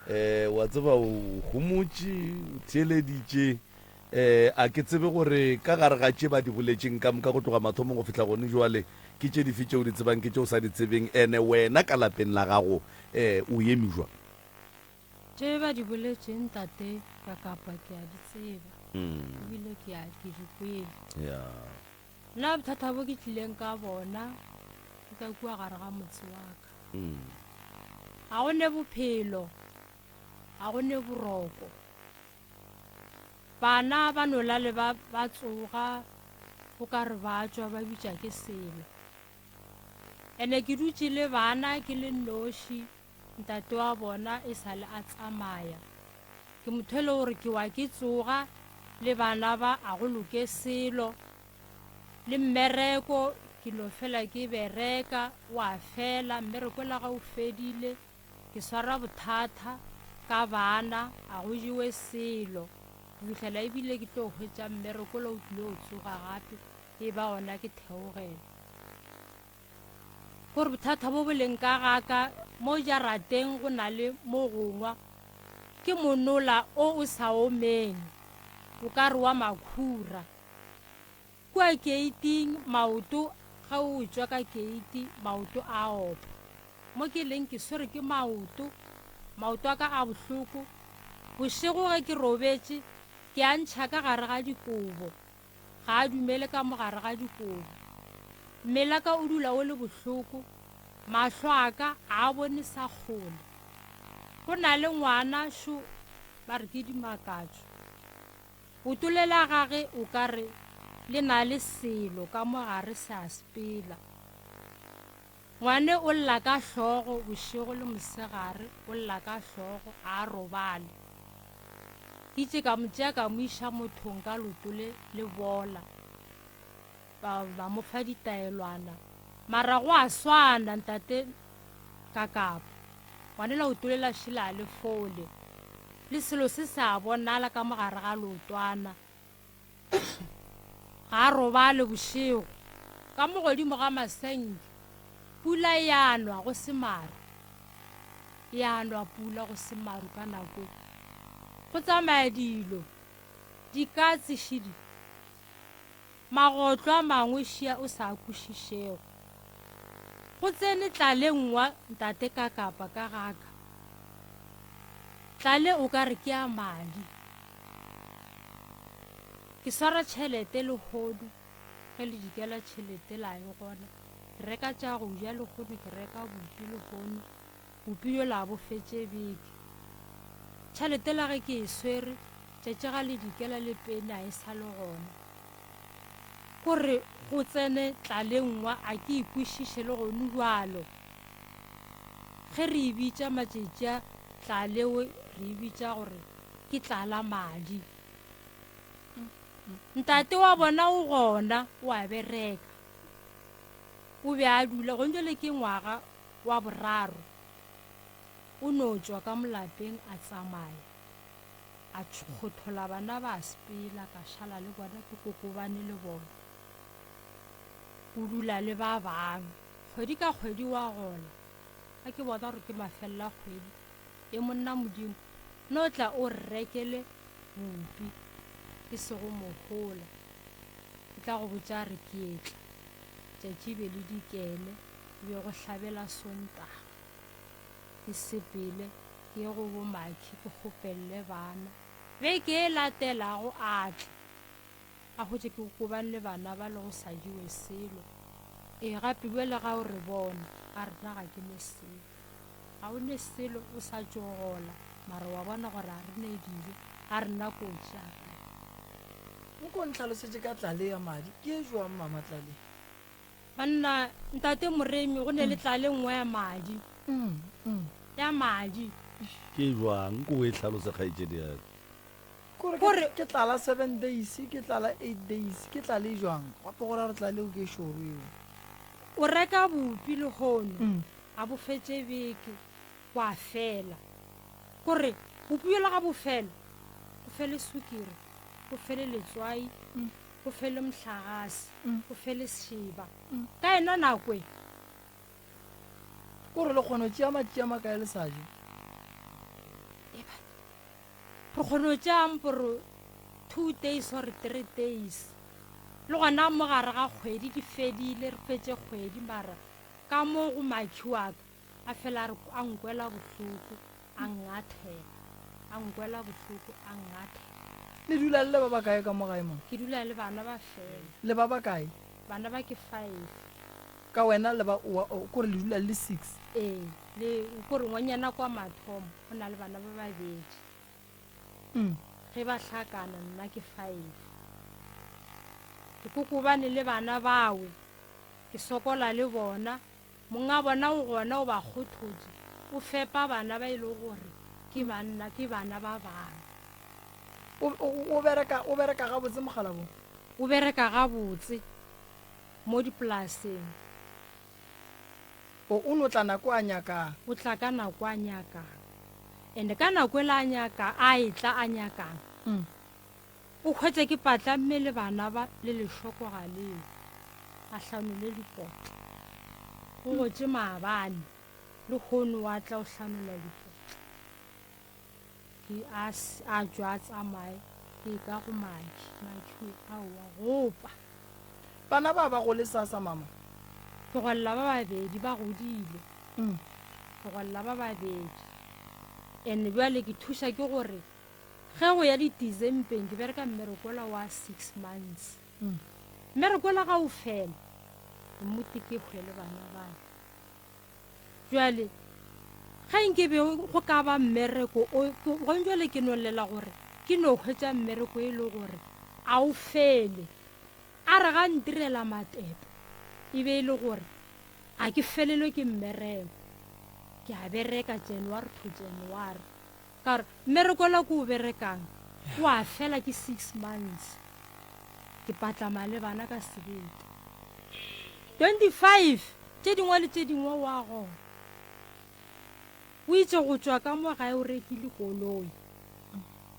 Eh, wa tseba o homotše, o theeleditše. Eh, a ke tsebe gore ka gare ga tše ba di boletšeng ka moka go tloga mathomong go fihla gone jwale, ke tše dife tše o di tsebang, ke tše o sa di tsebeng, ene wena ka lapeng la gago eh, o eme jwang? Tše ba di boletšeng tate ka kapa ke a di tseba, ebile ke a ke di kwele. Ya. Nna bothata bo ke tlileng ka bona ke ka kua gare ga motse wa ka. Ga go ne bophelo, ga go ne boroko. Bana ba no lale ba, ba tsoga o ka re ba tšwa ba bitša ke selo. Ene ke dutše le bana ke le nnoši. Ntate wa bona e sa le a tsamaya. Ke motho e le gore ke wa ke tsoga le bana ba a go loke selo. Le mmereko ke no fela ke bereka wa fela, mmereko la ga o fedile ke swara bothata ka bana a go jewe selo. Go fihlela ebile ke tlo hwetša mmereko la o tlile o tsoga gape e ba gona ke theogela. Gore bothata bo bo leng ka ga ka mo jarateng go na le mo gongwa ke monola o o sa omeng o ka re wa makhura. Kua keiting maoto ge o tšwa ka keiti maoto a opa. Mo ke leng ke swere ke maoto, maoto a ka a bohloko. Bošego ge ke robetše ke a ntšha ka gare ga dikobo. Ga a dumele ka mo gare ga dikobo. Mmele ka o dula o le bohloko, mahlo a ka ga a bone sa kgole. Go na le ngwana šo ba re ke Dimakatšo. Oto le la gage o ka re le na le selo ka mo gare se a sepela. Ngwane o lla ka hlogo bošego le mosegare, o lla ka hlogo, ga a robale. Ke itše ka mo tšea ka mo iša mothong ka loto le le bola, ba, ba mo fa ditaelwana. Mara go a swana, ntate Kakapa. Ngwane leoto le la šila a le fole. Le selo se se a bonala ka mo gare ga leotwana. Ga a robale bošego. Ka mo godimo ga masenke, pula e a nwa go se maru. E a nwa pula go se maru ka nako e. Go tsamaya dilo, dikatse šidi, magotlo a mangwe šia o sa a kwešišego. Go tsene tlale nngwa ntate Kakapa ka gaka. Tlale o ka re ke ya madi. Ke swara tšhelete lehono, ge le dikela tšhelete la e gona. Ke reka tša go ja lehono, ke reka bupi lehono, bupi yola a bo fetše beke. Tšhelete la ge ke e swere, tšatši ga le dikela le peni a e sa le gona. Kore go tsene tlalengwa a ke e kwešiše le gonu bjalo. Ge re e bitša matšatši a tlalewe re e bitša gore ke tlala madi. Ntate wa bona o gona o a bereka. O be a dula gone jwale ke ngwaga wa boraro. O no tšwa ka molapeng a tsamaya. A kgothola bana ba sepela ka šala le bona ke kokobane le bona. O dula le ba bangwe. Kgwedi ka kgwedi wa gola. Ga ke bona gore ke mafelela kgwedi E monna Modimo, no tla o re rekele bupi, e sego mohola. O tla go botša a re ke etla. Tšatši be le dikele, e be go hlabela Sontaga. Ke sepele ke ye go boMakhi ke kgopelele bana. Beke e latelago a tla, a hwetše ke kokobane le bana ba le go sa jewe selo. Ee, gape bjale ga o re bona, a re na ga ke ne selo. Ga o ne selo o sa tšo gola mara wa bona gore a re ne dijo a re na kotsi a kae. Nko ntlhalosetše ka tlale ya madi ke e jwang mama tlale? Banna ntate Moremi go ne le tlale nngwe ya madi ya madi. Ke jwang nko o e hlalose kgaetšedi ya ka. Kore ke, ke tlala seven days ke tlala eight days ke tlale e jwang gape go ra gore tlale eo ke e šoro eo. O reka bupi lehono A bo fetše beke, gwa fela. Gore bupi bjola ga bo fela, go fele sukiri, go fele letswai, go fele mohlagase, go fele sešeba. Ka yona nako e. Gore le kgona go tšea matšatši a makae le sa je? Eba, re kgona go tšea mporo two days or three days. Le gona mo gare ga kgwedi di fedile, re fetše kgwedi mara Ka mo go makhi wa ka, a fela a re, a nkwela bohloko, a nngathela. A nkwela bohloko, a nngathela. Le dula le le ba bakae ka mo gae mo? Ke dula le bana ba fela. Le ba bakae? Bana ba ke five. Ka wena le ba, wa, kore le dula le le six? Ee, le, kore ngwanyana kwa mathomo o na le bana ba babedi. Ge ba hlakana nna ke five. Ke kokobane le bana bawe. Ke sokola le bona. Monga bona o gona o ba kgothotše. O fepa bana ba e lego gore ke banna, ke bana ba bangwe. O, o, o bereka, o bereka gabotse mokgalabong? O bereka gabotse mo dipolaseng. O, o no tla nako a nyakang. O tla ka nako a nyakang. And ka nako ela a nyaka, a etla a nyakang. O hwetša ke patlamme le bana ba le lešoko ga leo. A hlanole dipotla. O gotše maabane, lehono wa tla o hlanola dipotla. Ke a, a tšwa a tsamaye, ke e ka go Makhi. Makhi, aowa, gopa. Bana ba ba gole sasa mama? Ke golla ba babedi, ba godile. Ke golla ba babedi. And bjale ke thuša ke gore Ge go ya ditizempeng ke bereka mmerekola wa six months. Mmerekola ga o fela, mmuti ke hwe le bana ba ka. Jwale ge nke be go ka ba mmereko o, gong jwale ke no llela gore ke no hwetša mmereko e le gore a o fele. A re ga ntirela matepe e be e le gore ga ke felelwe ke mmereko. Ke a bereka January to January. Ka gore mmereko ola ke o berekang o a fela ke six months. Ke patlama le bana ka sebete. 25 tše dingwe le tše dingwe o a gona. O itše go tšwa ka mo gae o rekile koloi.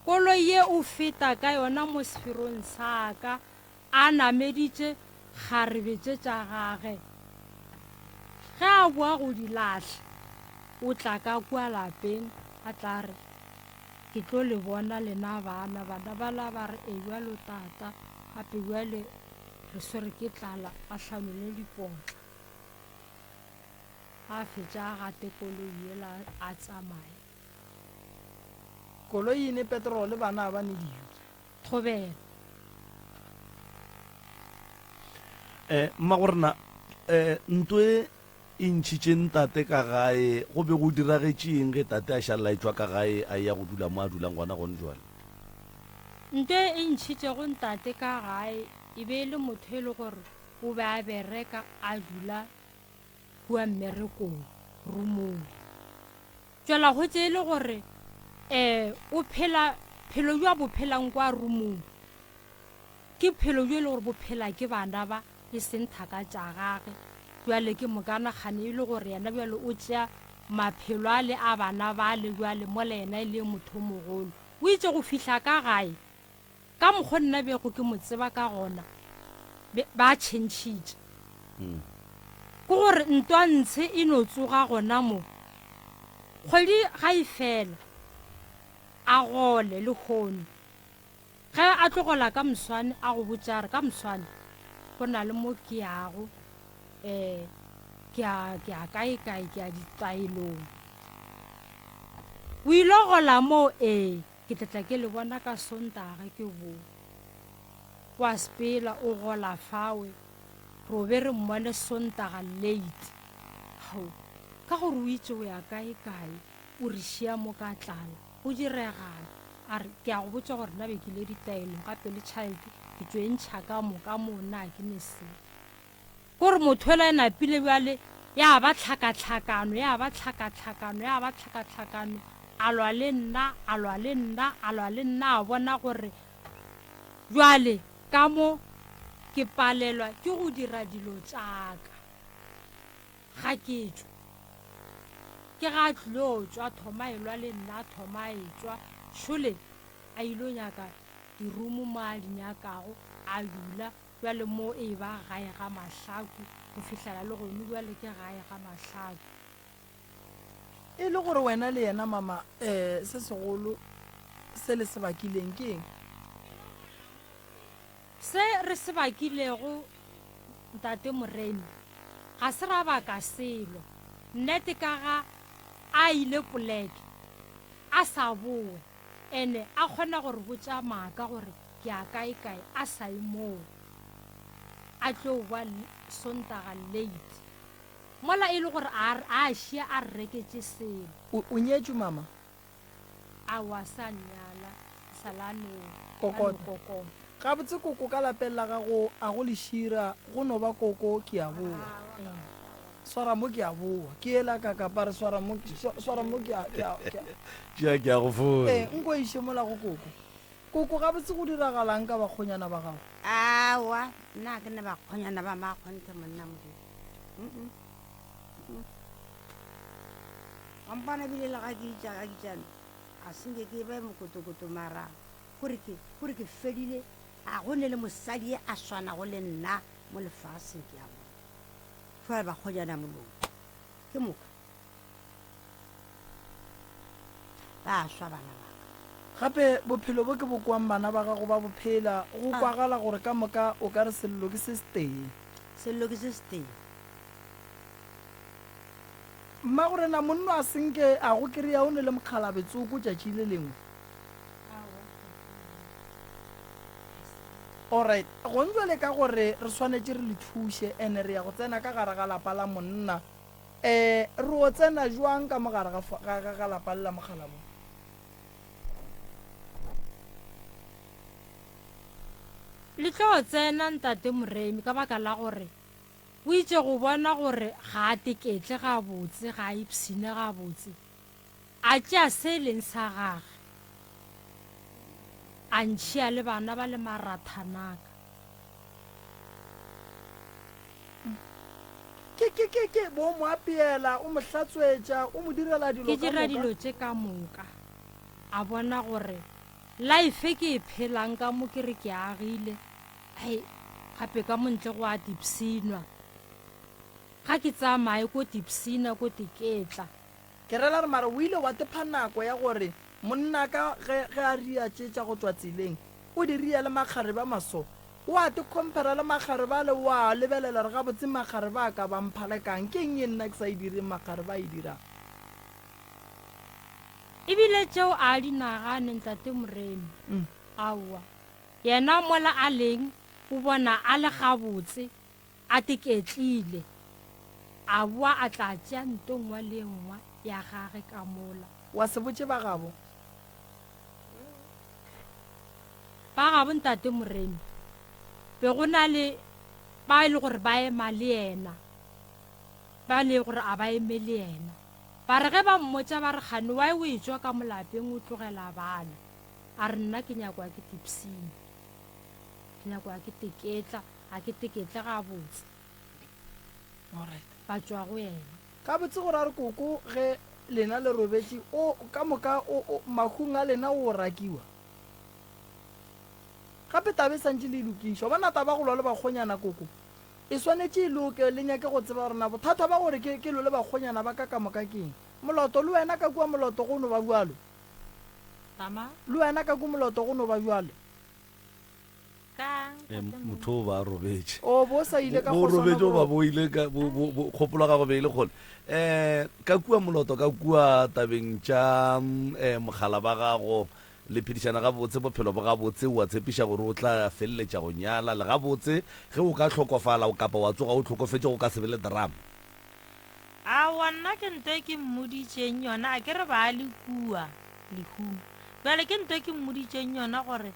Koloi ye o feta ka yona mo seferong sa ka a nameditše kgarebe tše tša gage. Ge a boa go di lahla, o tla ka kua lapeng a tla re, Ke tlo le bona lena bana. Bana bala ba re, E bjalo tata, gape bjale re swere ke tlala. A hlanole dipotla. A fetša a gate koloi yela a tsamaye. Koloi e ne petrole bana ba ne dijo. Thobela. Eh, mmagorena, eh, nto e e ntšhitše ntate ka gae, go be go diragetše eng ge tate a šalela a etšwa ka gae a eya go dula mo a dulang gona gone jwale? Nto e ntšhitšego ntate ka gae e be e le motho e le gore o be a bereka a dula kua mmerekong, rumong. Tšwela go tše e le gore um o phela phelo bjo a bo phelang kwa rumong ke phelo bjo e le gore bo phela ke bana ba e seng thaka tša gage. Bjale ke mokana kgane e le gore yena bjale o tšea maphelo a le a bana ba le bjale mola yena e le motho o mogolo. O itše go fihla ka gae Ka mokgo nna bego ke mo tseba ka gona, be, ba tšhentšhitše. Ke gore ntwa ntshe e no tsoga gona mo. Kgwedi ga e fela, a gole lehono. Ge a tlo gola ka moswane, a go botša a re, ka moswane go na le mo ke yago, um ke ya, ke ya kae-kae, ke ya ditaelong. O ile gola moo, ee. Ke tla tla ke le bona ka Sontaga ke boa. O a sepela o gola fawe, ro be re mmone Sontaga late. Hao, ka gore o itše o ya kae kae, o re šia mo ka tlala. Go diregang? A re, ke a go botša gore nna be ke ile ditaelong gape le tšhalete ke tšo e ntšha ka moka moo nna ga ke ne selo. Ko re motho yola e napile bjale ya ba tlhakatlhakano, ya ba tlhakatlhakano, ya ba tlhakatlhakano, a lwa le nna, a lwa le nna, a lwa le nna, a bona gore bjale ka mo ke palelwa ke go dira dilo tša ka. Ga ke tšwe. Ke ga a tlilo tšwa, thoma e lwa le nna, thoma e tšwa, šole a ilo nyaka dirumo mo a di nyakago, a dula. Bjale mo e eba gae ga mahlaku, go fihlela le gonu bjale ke gae ga mahlaku. E le gore wena le yena mama um se segolo se le se bakileng ke eng? Se re se bakilego Ntate Moremi, ga se ra baka selo. Nnete ka ga a ile poleke a sa bowe, ene a kgona go re botša maaka gore Ke a kae kae a sa ye moo a tlo ba Sontaga late mola e le gore a a šia a re reketše selo. O, o nyetšwe mama? Aowa sa nyala, ke sa la no, la no Kokota. kokota. Gabotse koko ka lapeng la gago a go lešira, go no ba koko ke a boa. Ee. Swara mo ke a boa. Ke yela ka kapa re swara mo, swara mo ke a, ke a, ke a. Tšea ke a go fola. Ee, nko iše mola go koko. Koko, gabotse go diragalang ka bakgonyana ba gago? Aowa, nna ga ke na bakgonyana ba makgonthe monna Modimo. Mm-mm. Mm-mm. Wa mpona bile le ga ke itša ga ke tšano, ga se nke ke be mokotokoto mara gore ke, gore ke fedile, ga go ne le mosadi ye a swanago le nna mo lefaseng ke a bona. Jwale ba kgojana molomo. Ke moka. Ba swa bana ba ka. Gape bophelo bo ke bo kwang bana ba gago ba bo phela, go kwagala gore ka moka o ka re sello ke se setee. Sello ke se setee. Mmagorena monno a se nke a go kry-a o ne le mokgalabe tsoko tšatši le lengwe. Alright, gong jwale ka gore re swanetše re le thuše and re ya go tsena ka gare ga lapa la monna, eh, re o tsena jwang ka mo gare ga, ga, ga, ga lapa le la mokgalabo? Le tlo tsena Ntate Moremi ka baka la gore o itše go bona gore ga a teketle gabotse, ga a ipshine gabotse. A tšea se e leng sa gage, a ntšhia le bana ba le marathanaka. Ke, ke, ke, ke, bo o mo apeela, o mo hlatswetša, o mo direla dilo Ke ka dira moka. dilo tše ka moka. A bona gore life ke e phelang ka mo ke re ke agile, hei, gape ka mo ntle go a tipshinwa. Ga ke tsamaye ko tipshina ko teketla. Ke rela re mara o ile wa tepha nako ya gore monnaka ge, ge a ria tše tša go tšwa tseleng, o di ria le makgarebe a maso. O a te compara le makgarebe ale, wa lebelela gore gabotse makgarebe a ka ba mpha le kang, ke eng ye nna ke sa e direng makgarebe a e dirang? E bile tšeo a di nagane Ntate Moremi. Aowa. Yena mola a leng o bona a le gabotse. A teketlile, a boa a tla tšea nto nngwe le e nngwe ya gage ka mola. Wa se botše ba gabo? Ba gabo Ntate Moremi, be go na le ba e le gore ba ema le yena, ba le gore a ba eme le yena. Ba re ge ba mmotša ba re, Kgane why o etšwa ka mo lapeng o tlogela bana? A re, Nna ke nyakwa ke tipshina, ke nyakwa ke teketla. Ga ke teketle gabotse. Alright. Ba tšwa go yena. Gabotse go ra re koko ge lena le robetše o ka moka o, o, mahung a lena o rakiwa. Gape taba e santše le e lokišwa. Bona taba go lwa le bakgonyana koko e swanetše e loke le nyake go tseba gore na bothata ba gore ke, ke lwe le bakgonyana ba ka ka moka ke eng. Moloto le wena ka kua Moloto go no ba bjalo. Tama. Le wena ka ku Moloto go no ba bjalo. Eh, motho o ba a robetše O bo sa ile ka bo kgosana robetše goba boroko. bo ile ka bo- bo- bo- kgopolo ya gago be e le kgole um ka kua moloto ka kua tabeng tša um mogala ba gago le phedišana gabotse bophelo bo gabotse o a tshepiša gore o tla feleletša go nyala le gabotse ge o ka hlokofala o kapa wa tsoga o hlokofetše go ka se be le drama Aowa nna ke nto e ke mmoditšeng yona a ke re ba le kua lehung bjale ke nto e ke mmoditšeng yona gore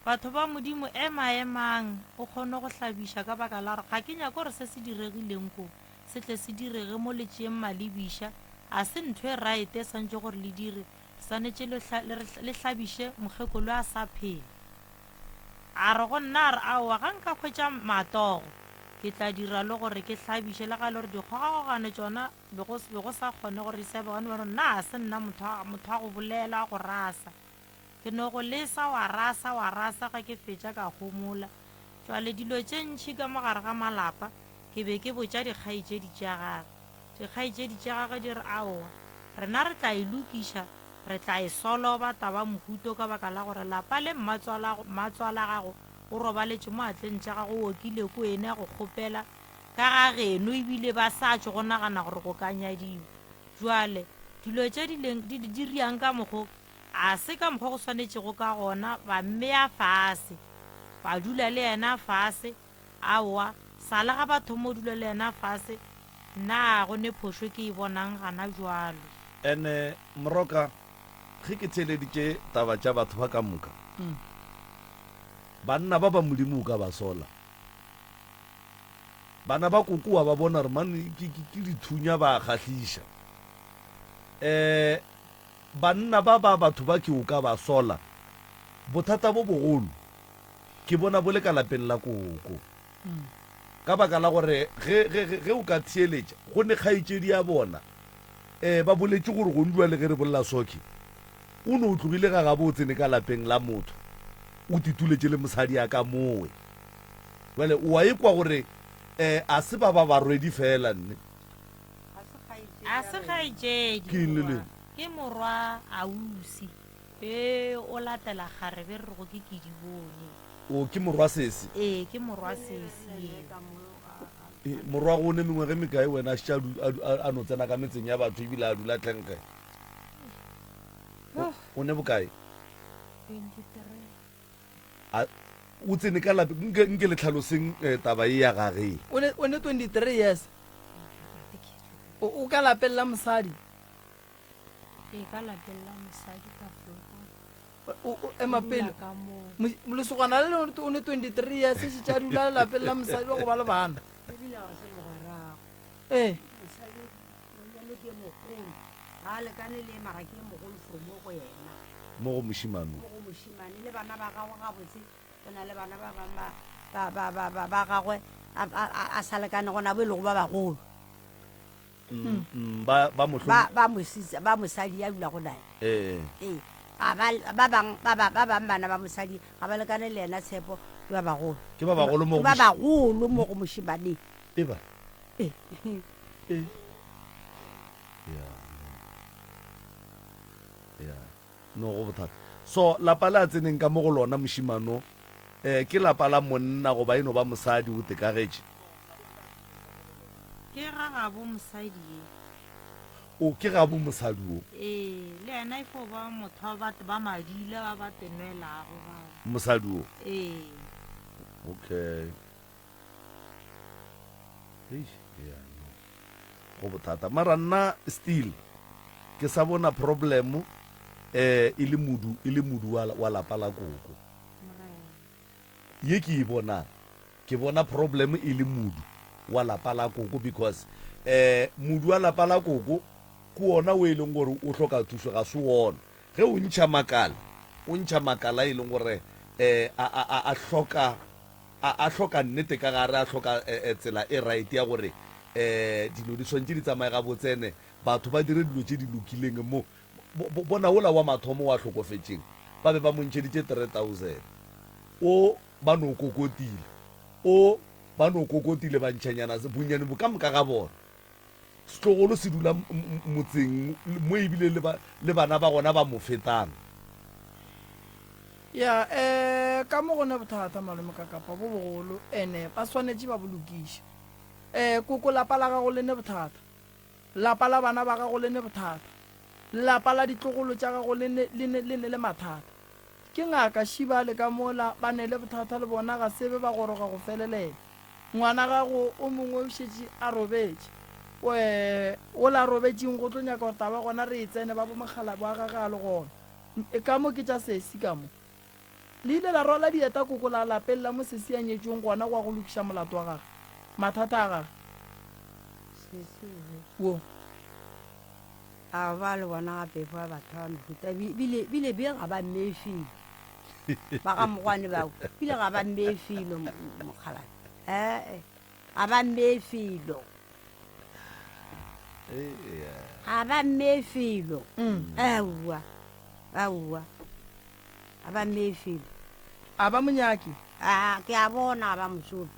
Batho ba Modimo, ema-emang, o kgone go hlabiša, ka baka la gore ga ke nyake gore se se diregileng ko se tle se direge mo le tšeeng malebiša. Ga se ntho e raete e swanetše gore le dire, swanetše le, le, le hlabiše mokgekolo a sa phela. A re go nna, a re, Aowa, ga nka hwetša matogo, ke tla dira le gore ke hlabiše, le ga e le gore dikgogakgogano tšona be go, be go sa kgone gore di sa be gona, gobane nna ga se nna motho wa, motho wa go bolela, wa go rasa. Ke no go lesa wa rasa, wa rasa, ge ke fetša ka homola. Jwale dilo tše ntši ka mo gare ga malapa, ke be ke botša dikgaetšedi tša gagwe. Dikgaetšedi tša gagwe di re, Aowa, rena re tla e lokiša, re tla e soloba taba mohuto ka baka la gore lapa le mmatswalago, mmatswalagago o robaletše mo atleng tša gago, o okile ko ene a go kgopela ka ga geno ebile ba sa tšwe go nagana gore go ka nyadiwa. Jwale dilo tše di leng, di, di riang ka mokgo, A se ka mokgwa go swanetšego ka gona, ba mmea fase, ba dula le yena fase. Aowa, sa le ga ba thomo dula le yena fase, nna ga go ne phošo ke e bonang gana bjalo. Ene Moroka, ge ke theeleditše taba tša batho ba ka moka, banna ba ba Modimo o ka ba sola. Bana ba koko wa ba bona gore mane ke, ke, ke dithunya ba a kgahliša. Um banna ba ba batho ba ke o ka ba sola, bothata bo bogolo ke bona bo le ka lapeng la koko. Ka baka la gore ge, ge, ge, ge o ka theeletša, go ne kgaetšedi ya bona, um ba boletše gore gong bjale ge re bolela Socky, o no tlogile ga gabo o tsene ka lapeng la motho, o tituletše le mosadi a ka mowe. Bjale o a ekwa gore um a se ba ba barwedi feela nne. A se kgaetšedi. Ke eng le leng? Ke morwa ausi. Ee, o latela kgarebe re rego ke Kedibone. O, ke morwa sesi? Ee, ke morwa sesi eo. Ee, morwago o ne mengwaga e mekae wena a šetše a du, a du, a, a no tsena ka metseng ya batho ebile a dula tlenkge? O, o ne bokae? 23. A, o tsene ka lape, nke, nke le tlhaloseng eh, taba e ya gage. O ne, o ne 23 years. O, o ka lapeng la mosadi. Ee, ka lapeng la mosadi ka feta. O, o, ema Ke pele. dula ka moo. Mo- Lesogana le lengwe o ne 23 years šetše a dula lelapeng la mosadi wa go ba le bana. Ebile ga se mogwerago. Ee. Mosadi monyane ke e mogolo. Ga a lekane le mara ke e mogolo for mo go yena. Mo go mošemane. Mo go mošemane le bana ba gagwe gabotse. Go na le bana ba bangwe ba ba ba ba ba ba gagwe a a a a sa lekanego nabo e lego ba bagolo. Mm, mm, ba ba mohlom Ba ba mositsa ba mosadi ya dulago naye. Ee. Ee. Ga ba ba bang ba ba ba bang bana ba mosadi ga ba lekane le yena Tshepo ke ba bagolo. Ke ba bagolo mo Ke go ba bagolo mo go mošemaneng. E ba. Ee. E. Ya. Ya. No go bothata. So lapa le a tseneng ka mo go lona mošemano eh ke lapa la monna goba e no ba mosadi o tekagetše? Ke ga gabo mosadi ye. O ke gabo mosadi wo. Ee, le yena e fo ba motho wa batho ba madila ba ba tenwelago bao. Mosadi wo. Ee. Okay. Eish, yeah, no. Go bothata. Mara nna still ke sa bona problem eh e le modu e le modu wa, wa lapa la koko. Ye ke e bonang. Ke bona problem e le modu wa lapa la koko because eh modu wa lapa la koko ke wona o e leng gore o hloka thušo ga se wona ge o ntšha makala o ntšha makala e leng gore eh a a a a hloka a a hloka nnete ka gare a hloka eh, eh, tsela e right ya gore eh dilo di swantše di tsamaye gabotse ene batho ba dire dilo tše di lokileng mo bo, bo, bona wola wa mathomo wa hlokofetšeng ba be ba mo ntšheditše 3000 o Ba no kokotile. O, ba no kokotile ba ntšhanyana se, bonnyane bo ka moka ga bona. Setlogolo se dula motseng mo ebile le, ba, le bana ba gona ba mo fetang. Ya, eh, ka mo go ne bothata, malome Kakapa, bo bogolo, ene ba swanetše ba bo lokiše. Eh, koko, lapa la gago le ne bothata. Lapa la bana ba gago le ne bothata. Lapa la ditlogolo tša gago le ne, le ne, le ne le mathata. Ke ngaka Shiba le ka mola ba nele bothata le bona ga se be ba goroga go felelela. Ngwana gago o mongwe o šetše a robetše. Oe, wola a robetšeng go tlo nyaka gore taba gona re e tsene ba bo mokgalabje wa gage a le gona. E ka mo ke tša sesi ka mo. Le ile la rwala dieta koko la lapeng la mo sesi a nyetšweng gona gwa go lokiša molato wa gage, mathata a gage. Sesi o Wo. A ba le bona gape ba batho ba mehuta bile bile be ga ba mmee felo ba ga mogwane bao bile ga ba mmee felo mokgalabje ee ga ba mmee felo ga ba mmee felo aowa aowa ga ba mmee felo A ba monyake. a ke a bona ga ba mosome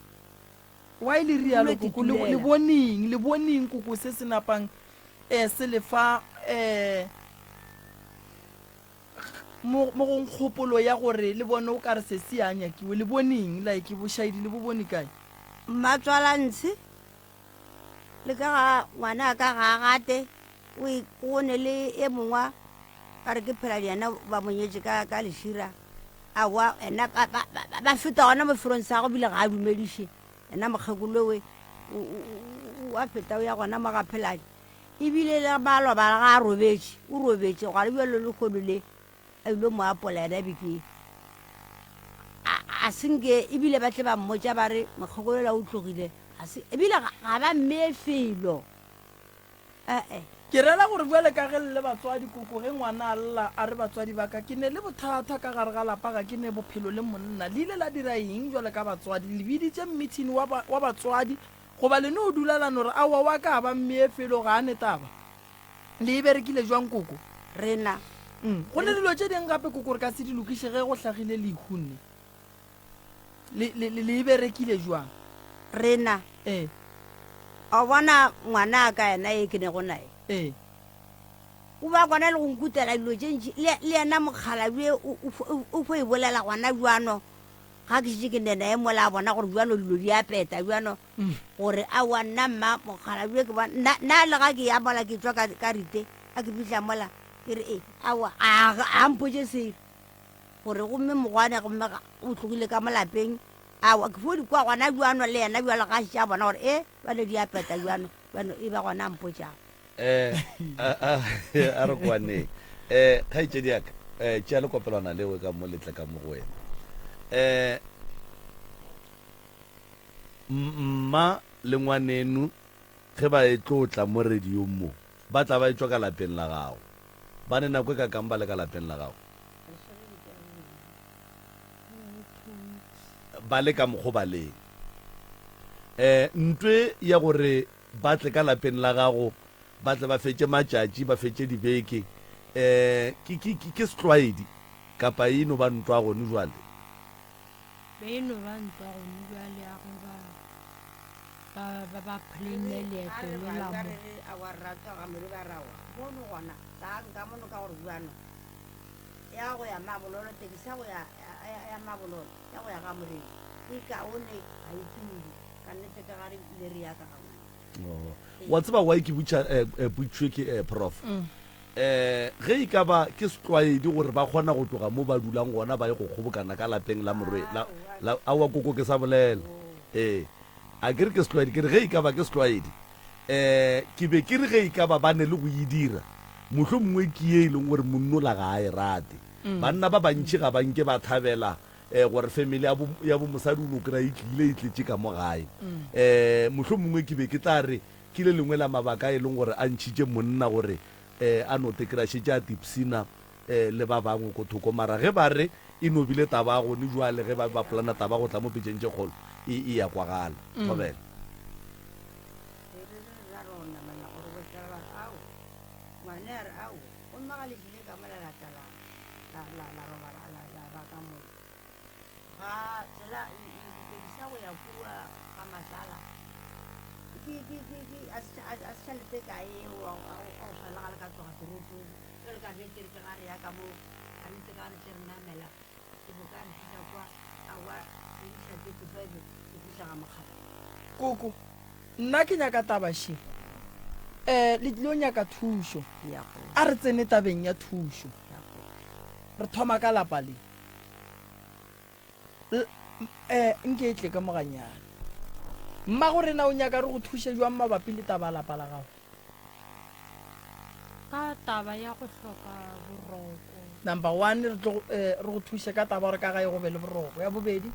Why le rialo Dula ke koko? Le, le tulela. boneng, le boneng koko se se napang eh, se le fa eh, mo, mo go nkgopolo ya gore le bone o ka re se se a nyakiwe. Le boneng, like bošaedi le bo bone kae? Mmatswalantshe le ka ga ngwana ka ga a gate o e- o ne le e mongwa ba re ke phela le yena ba mo nyetše ka ka lešira Aowa, ena ba, ba, ba, ba feta gona mo ferong sa gagwe bile ga a dumediše. Ena mokgekolowe o, o, o, o a feta o ya gona mo ga Pheladi. Ebile le maloba ga a robetše, o robetše gwa le bjalo lehono le a ile mo apola yena beke. A, a se nke ebile ba tle ba mmotša ba re mokgekolola o tlogile. Ga se, ebile ga, ga ba mmee felo. E-e. Ke rela gore bjale ka ge le le batswadi, koko ge ngwana a lla a re batswadi ba ka ke ne le bothata ka gare ga lapa ga ke ne bophelo le monna, le ile la dira eng bjale ka batswadi? Le biditše mmithini wa, wa batswadi goba le no dula la no re aowa wa ka a ba mmee felo ga a ne taba? Le e berekile jwang koko? Rena. Mm. Go ne dilo tše ding gape koko re ka se di lokiše ge go hlagile lehu nne. Le, le, le, le e berekile jwang? Rena. Ee. O bona ngwana ka yena e ke nego nae. Ee. O ba gona le go nkutela dilo tše ntši le, le yena mokgalabje o, o, o fo e bolela gona bjano ga ke šetše ke ne nae mola a bona gore bjano dilo di a peta bjano gore aowa nna mma mokgalabje ke bona nna, nna le ga ke ya mola ke tšwa ka, ka rite a ke fihla mola ke re e aowa a, a mpotše selo. Gore gomme mogwane gomme ga, o tlogile ka mo lapeng, aowa, ke fo di kwa gona bjano le yena bjalo ga a šetše a bona gore e, bjalo di a peta bjano, bjano e ba gona a mpotšago. Eh, a, a, a re kwaneng. Eh, kgaetšedi ya ka, eh, tšea lekopelwana leo ka mo le tle ka mo go wena. Eh, mma le ngwaneno ge ba e tlo tla mo radiong mo, ba tla ba etšwa ka lapeng la gago. Ba ne nako e kakang ba le ka lapeng la gago? Ba le ka mokgo ba leng. Um ntwe ya gore ba tle ka lapeng la gago, ba tle ba fetše matšatši, ba fetše dibeke, um ke, ke, ke, ke setlwaedi kapa e no ba ntwa gone jwale? Be e no ba ntwa gone bjale ya ge ba, ba, ba, ba planne leeto le la mo. Ya go ya Mabololo, tekisi ya go ya, ya, ya Mabololo, ya go ya ga Moremi, e kaone, ga e turi. Ka nnete ka gare ile re ya ka ga ngwana. Oh. Wa tseba why ke butša eh, eh, potšo ke eh, prof? Mm. Eh, ge e ka ba ke setlwaedi gore ba kgona go tloga mo ba dulang gona ba ye go kgobokana ka lapeng la morwe la, la aowa koko ke sa bolela. Ee. A ke re ke setlwaedi ke re ge e ka ba ke setlwaedi eh ke be ke re ge e ka ba ba ne le go e dira mohlomongwe ke ye e leng gore monnola ga a e rate. Banna ba bantši ga ba nke ba thabela um gore family ya bo, ya bo mosadi o no kry-a e tlile e tletše ka mo gae. Um mohlomongwe ke be ke tla re ke le lengwe la mabaka a e leng gore a ntšhitše monna gore um a no te kry-a šetše a tipsina um le ba bangwe ko thoko. Mara ge ba re e no bile taba ya gone jwale ge ba be ba polana taba ya go tla mo pitšeng tše kgolo, e, e ya kwagala. Thobela. Re re re ra re go namela gore botšela ba re ao, ngwane a re ao, gomme ga le tlile ka mola la tla la, la, la, la robala la, la ba ka mola. Ga tsela e, e, tekisi ya go ya kua ga Matlala, ke, ke, ke, ke, a se, a, a se tšhelete kae eo a, a, a go swana le ga le ka tloga toropong. Jwale ka ge ke re ke ga re ya ka mo, ga nnete ka re tle re namela, ke boka re fihla kwa, aowa, re fihla 35, re fihla ga Mokgadi. Koko, nna ke nyaka taba še. Um le tlilo nyaka thušo. A re tsene tabeng ya thušo. Re thoma ka lapa le. L, um nke e tle ka mo ganyane. Mmago rena o nyaka re go thuše bjang mabapi le taba ya lapa la gago? Ka taba ya go hloka boroko. Number one, re tlo, eh, re go thuše ka taba gore ka gae go be le boroko. Ya bobedi?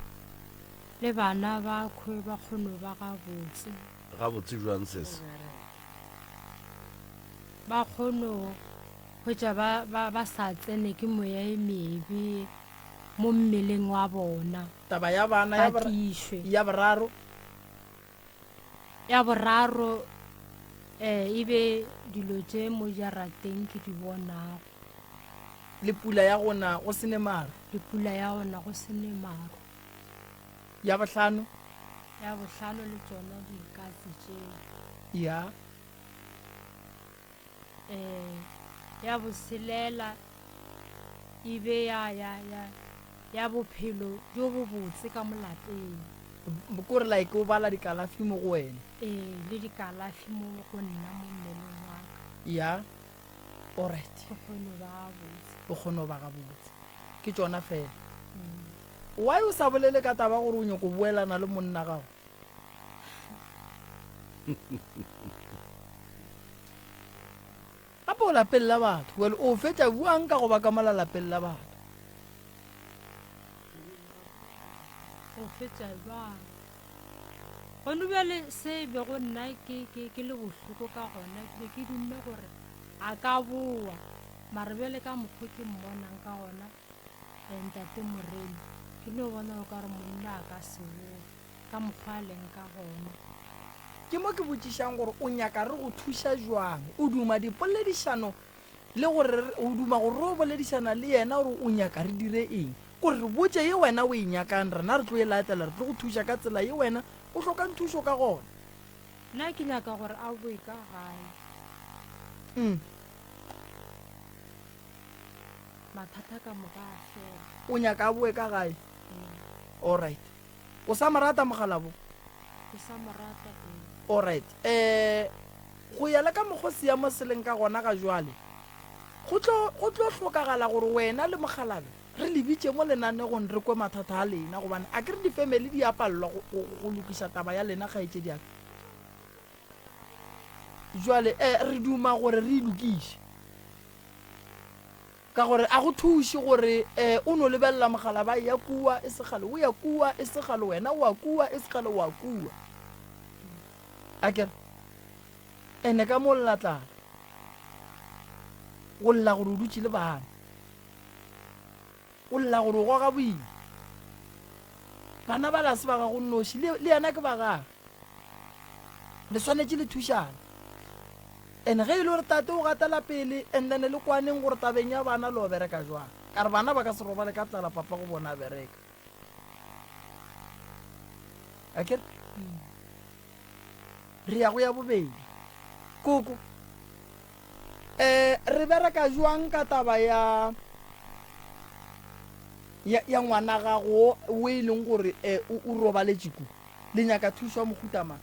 Le bana ba khwe ba kgono ba gabotse. Gabotse bjang sesi? Ba kgono hwetša ba, ba, ba sa tsene ke moya e mebe mo mmeleng wa bona. Taba ya bana Ba ya bor-, tiišwe. ya boraro. Ya boraro, eh, e be dilo tše mo jarateng ke di bonago. Le pula ya go na go se ne maru. Le pula ya go na go se ne maru. Ya bohlano. Ya bohlano le tšona dikatse tšeo. Ya. Eh, ya boselela e be ya, ya, ya, ya bophelo bjo bobotse ka mo lapeng. Kore like o bala dikalafi mo go wena. Ee, le dikalafi mo go nna mo mmeleng wa ka. Ya. Alright. Ke kgone go ba gabotse. O kgone go ba gabotse. Ke tšona fela. Why o sa bolele ka taba gore o nyoko boelana le monna gago? Gape o lapeng la batho. Well, o fetša bjang ka go ba ka mola lapeng la batho? O fetša bjang? Gone bjale se bego nna ke, ke, ke le bohloko ka gona, ke be ke dumme gore a ka boa, mare bjale ka mokgo ke mmonang ka gona, eh, ntate Moremi, ke no bona o ka re monna a ka se boe ka mokgwa a leng ka gona. Ke mo ke botšišang gore o nyaka re go thuša jwang? O duma dipoledišano le gore o duma gore re o boledišana le yena gore o nyaka re dire eng? Gore re botše ye wena o e nyakang, rena re tlo e latela, re tlo go thuša ka tsela ye wena o hlokang thušo ka gona. Nna ke nyaka gore a boe ka gae. Mm. Mathata ka moka a fela. O nyaka a boe ka gae? Alright. O sa mo rata mogalabo? Ke sa mo rata, ee. Alright. Eh, go ya le ka mokgo seemo se leng ka gona ga jwale, go tlo, go tlo hlokagala gore wena le mokgalabe re le bitše mo lenanegong re kwe mathata a lena, gobane a ke re difemeli di a palelwa go, go, go lokiša taba ya lena, kgaetšedi ya ka. Jwale, eh, re duma gore re e lokiše. Ka gore a go thuše gore eh, o no lebelela mogala ba eya kua, e se kgale o ya kua, e se kgale wena o a kua, e se kgale o a kua. A kere? Ene ka mo lla tlala. O lla gore o dutše le bana. O lla gore o goga boima. Bana bala se ba gago nnoši, le, le yena ke ba gagwe. Le swanetše le thušane. And ge e le gore tate o gatela pele, and then le kwaneng gore tabeng ya bana le o bereka jwang. Ka re bana ba ka se robale ka tlala papa go bona a bereka. Akere? Re ya go ya bobedi. Koko, eh, re bereka jwang ka taba ya ya, ya ngwana gago o e leng gore eh, o, o robaletše ku? Le nyaka thušo ya mohuta mang?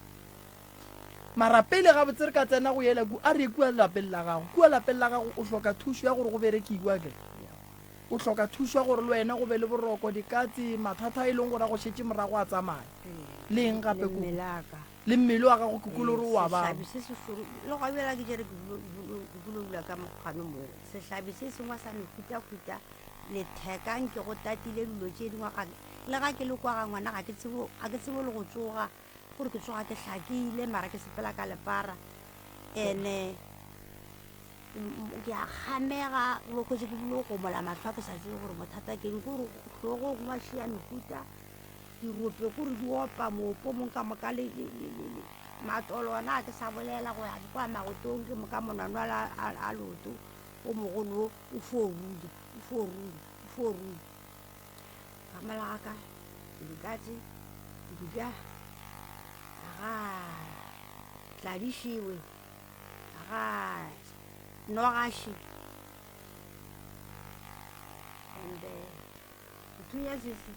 Mara pele gabotse re ka tsena go yela ku, a re ye kua lapeng la gago. Kua lapeng la gago o hloka thušo ya gore go berekiwe, akere? O hloka thušo ya gore le wena go be le boroko, dikatse, mathata a e leng gore a go šetše morago a tsamaye. Le eng gape Le koko? mmele wa ka. Le mmele wa gago ke kwele gore o a baba. Sehlabi se sešoro, le gwa bjala ke tšere ke dulo dula ka mokgwane moo. Sehlabi se sengwe sa mehutahuta, letheka nke go tatile dilo tše dingwe, ga, le ga ke le kwa ga ngwana ga ke tsebe, ga ke tsebe le go tsoga. Gore ke tsoga ke hlakile mara ke sepela ka lepara ene ke a kgamega bo kgwetse ke bile go gomola mahlo a ke sa tsebe gore bothata ke eng kore hlogong wa šia mehuta dirope kore di opa moopo mong ka moka le matolo ona a ke sa bolela go ya kwa magotong ke moka monwanwa a loto o mogolo o fo runya o fo runya o fo runya Ka mola ga ka dikatse dibja ga tladišiwe ga nogaši and sethunya se se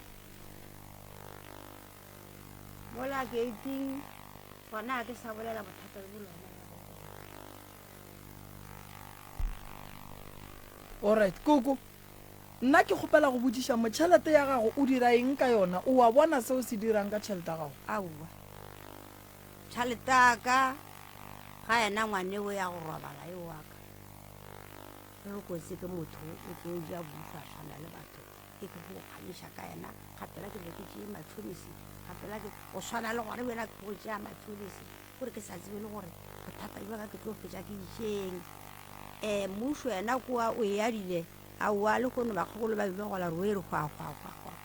mola geiting gona ke sa bolela bothata bo lona. Alright, koko. Nna ke kgopela go botšiša mo, tšhelete ya gago o dira eng ka yona? O a bona se o se dirang ka tšhelete ya gago? Aowa. Tšhalete ya ka ga yena ngwaneo ya go robala eo wa ka. Re re kotsi ke motho o tlo ja bufa swana le batho e ke go kgamiša ka yena gapela ke be ke tšee matšhonisi gapela ke go swana le gona bjena ke go tšea matšhonisi gore ke sa tsebe le gore bothata bja ka ke tlo fetša ke itšeng um mmušo yena kua o e adile Aowa, lehono bakgekolo ba be ba gola re re hwa hwa hwa hwa.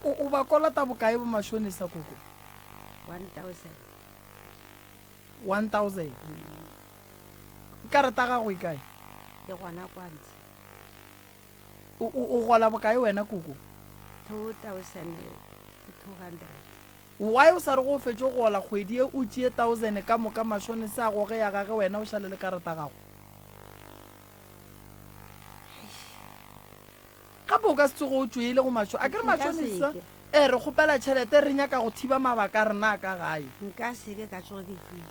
O, o ba kolota bokae bo mashonisa koko? 1000. 1000. Karata gago e kae? E gona kwa ntshe. O, o, o gola bokae wena koko? 2200. Why o sa re go o fetše go gola kgwedi ye o tšee thousand ka moka mashonisa a goge ya gage wena o šale le karata gago? Gape o ka se tsoge o tšwele go masho a ke re mashonisa e re kgopela tšhelete re nyaka go thiba mabaka a rena a ka gae. Nka seke ka tsoge ke tšwile.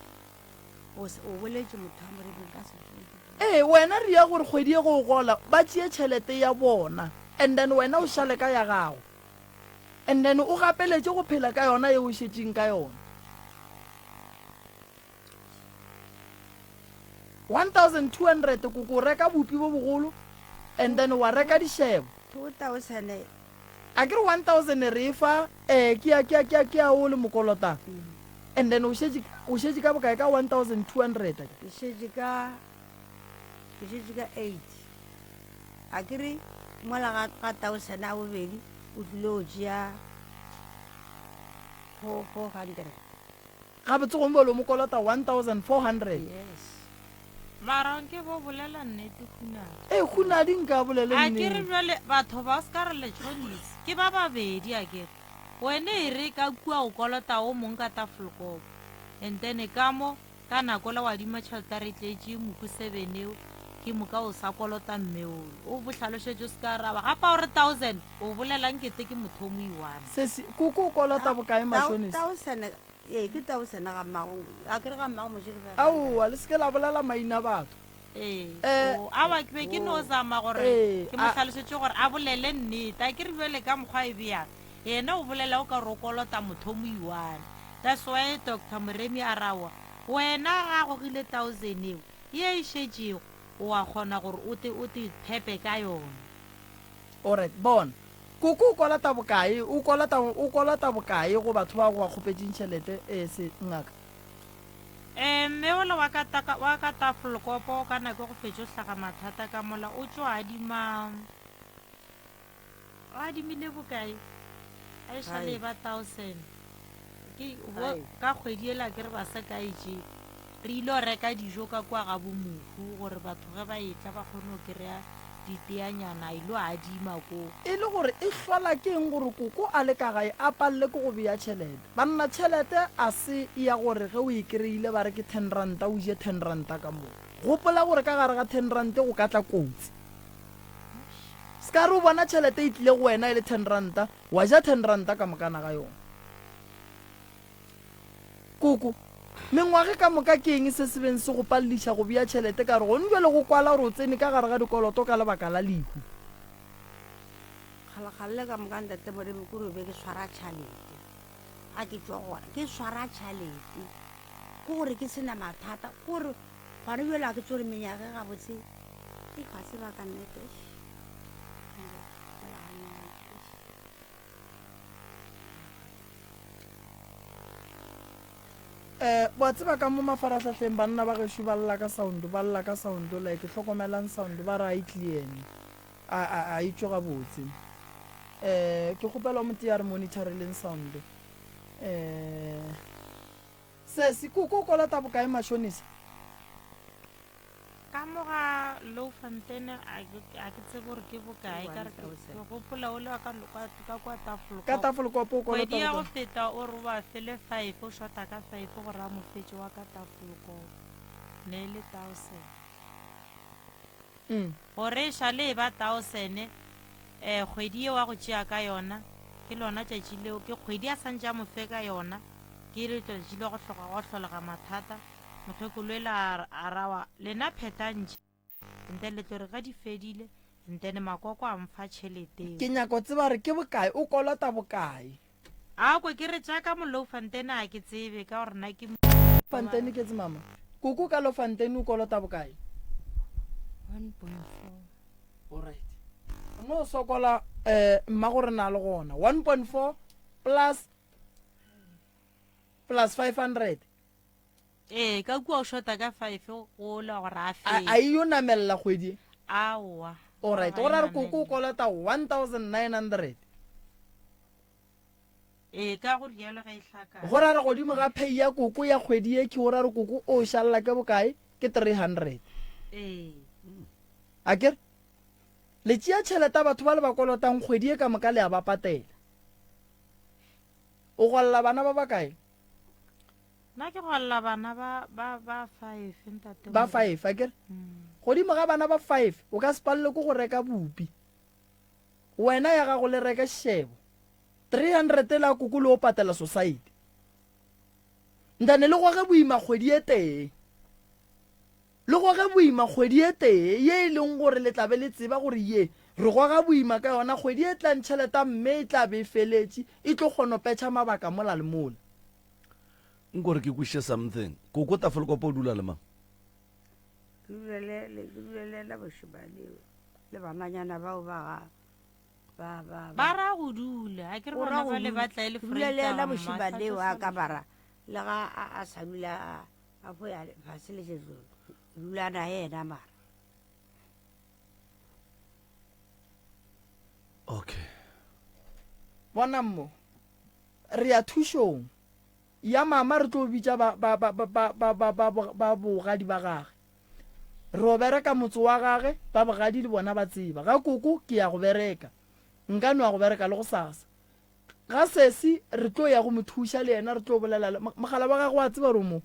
O o boletše motho wa Moremi nka se tsoge ke tšwile. Ee wena re ya gore kgwedi ye go o gola ba tšee tšhelete ya bona and then wena o šale ka ya gago. And then o gapeletše go phela ka yona ye o šetšeng ka yona. 1200 koko o reka bupi bo bogolo and then wa reka dišebo. 2000. A ke re 1000 re e fa eh ke ya ke ya ke ya ke ya o le mokolotang. And then o šetše o šetše ka bokae ka 1200 a ke? Ke šetše ka ke šetše ka 8. A ke re mola ga ga thousand a bobedi o tlile go tšea 400. Gabotse gongwe bjale o mo kolota 1400. Yes. Mara nke bo bolela nnete Khunadi. Ee Khunadi nka bolele A ke re nnete. bjale batho ba o se ka re letšhonisi ke ba babedi a kere. Wene e re ka kua o kolota o mong ka Tafelkop and then ka mo ka nako la o adima tšhelete a re tletše mohu seveneo ke moka o sa kolota mme ole. O bo hlalošetše o se ka araba gape a o re thousand o bolela nkete ke motho o moiwana. Sesi, koko o kolota bokae mashonisa? Thousand Ee, ke taosana ga mmago. A ke re ga mmago Moshe ke 500. Aowa, le se ke la bolela maina a batho. Ee, Eh, o, aowa, ke be ke no zama gore Ee, ke mo a- hlalošetše gore a bolele nnete. A ke re bjale ka mokgwa e bjang, yena o bolela o ka re o kolota motho o moiwane. That's why Doctor Moremi a re aowa, wena ga a gogile thousand eo, ye e šetšego o a kgona gore o te, o te phepe ka yona. Alright, bona. Koko o kolota bokae? O kolota, o kolota bokae go batho ba go ba kgopetšeng tšhelete, eh, se, ngaka? Eh, mme ola wa ka taka, wa ka Tafelkopo ka nako e go fetšo hlaga mathata ka mola, o tšo adima, o adimile bokae? A e šale e ba thousand. Ke, bo, ka kgwedi ela ke re ba se ka e tše. Re ile go reka dijo ka kua ga bo mohu gore batho ge ba etla ba kgone go kry-a diteanyana, a ilo adima ko. E le gore e hlola ke eng gore koko a le ka gae a palele ke go bea tšhelete? Banna tšhelete a se ya gore ge o e kry-ile ba re ke ten ranta o je ten ranta ka moka. Gopola gore ka gare ga ten rante go ka tla kotsi. Se ka re o bona tšhelete e tlile go wena e le ten ranta wa ja ten ranta ka mokana ga yona. Koko, mengwage ka moka ke eng se se beng se go paleliša go bea tšhelete ka re gone bjale go kwala gore o tsene ka gare ga dikoloto ka lebaka la lehu? Kgalekgale le ka moka ntate Moremi kore be ke swara tšhalete ga ke tšwa gona ke swara tšhalete ke gore ke sena mathata kore gona bjale ga ke tsore menyage gabotse e ga se ba ka nnete Eh, wa tseba ka mo mafarahlahleng banna ba gešo ba lla ka sound, ba lla ka sound, like hlokomelang sound, ba re a e clear ne, a, a, a e tšwe gabotse. Eh, ke kgopela o motee a re monitoreleng sound. Eh, sesi, koko o kolota bokae mashonisa? Ka mo ga Louwfontein a ke a ke tsebe gore ke bokae ka re ke ke gopola o le wa ka ka ka kwa Tafelkop. Ka Tafelkop o kolota Kgwedi ya go bokae? feta o re o ba fele five o shota ka five gore a mo fetše wa ka Tafelkop. Ne e le thousand. Mm. Gore e šale e ba thousand eh kgwedi yeo a go tšea ka yona ke lona tšatši leo ke kgwedi a santše a mo fe ka yona ke letšatši la go hloka gwa hlolega mathata. Mokgekolo ela a arawa, Lena phethang tše, and then le tlo re ge di fedile, and then makoko a mfa tšhelete eo. Ke nyaka go tseba gore ke bokae, o kolota bokae? A kwe ke re tša ka Moloufantene a ke tsebe ka gore nna ke. Fantene ke tse mama. Koko ka Lofantene o kolota bokae? 1.4. Alright. O no sokola eh mma gore na le gona. 1.4 plus plus 500. Ee, ka kua o shota ka five go la gore a A, fetše. a e yo namelela kgwedi e? Aowa. Alright, Ga go e ra re koko o namelele. kolota 1900. Ee, ka go rialo ge e hlakana. Go ra re godimo ga pay ya koko ya kgwedi ye ke go ra re koko o šalela ke bokae? Ke 300. Ee. A ke re? Le tšea tšhelete ya batho ba le ba kolotang kgwedi ye ka moka le a ba patela. O golla bana ba bakae? Nna ke golla bana ba ba ba five ntate. Ba five akere? Mm. Godimo ga bana ba five o ka se palelwe ke go reka bupi. Wena ya gago le reke šebo. 300 la koko le o patela society. Ntane le goge boima kgwedi e tee. Le goge boima kgwedi e tee ye e leng gore le tla be le tseba gore ye re goga boima ka yona kgwedi e tlang tšhelete ya mme e tla be e feletše e tlo kgono petšha mabaka mola le mola. Nko re ke kwešiše something. Koko Tafelkopa o dula le mang? Ke dula le, le, ke dula le la bošemane le bananyana bao ba gagwe. Ba ba Ba ra go dula. A ke re O ra bona go bale dula. ba tla e le Ke dula le yena Vrydag, mma, mošemane sa wa tlo ka sa bara le ga a a sa dula a a fo ya fase le setsong. Ke dula na yena mara. Okay. Bonang mo. Re ya thušong ya mama re tlo bitša ba, ba, ba, ba, ba, ba, ba, ba, ba bogadi ba gage. Re o bereka motse wa gage, ba bogadi le bona ba tseba. Ga koko ke ya go bereka. Nka no ya go bereka le gosasa. Ga sesi re tlo ya go mo thuša le yena re tlo bolela le, mogala wa gagwe wa tseba gore o mo.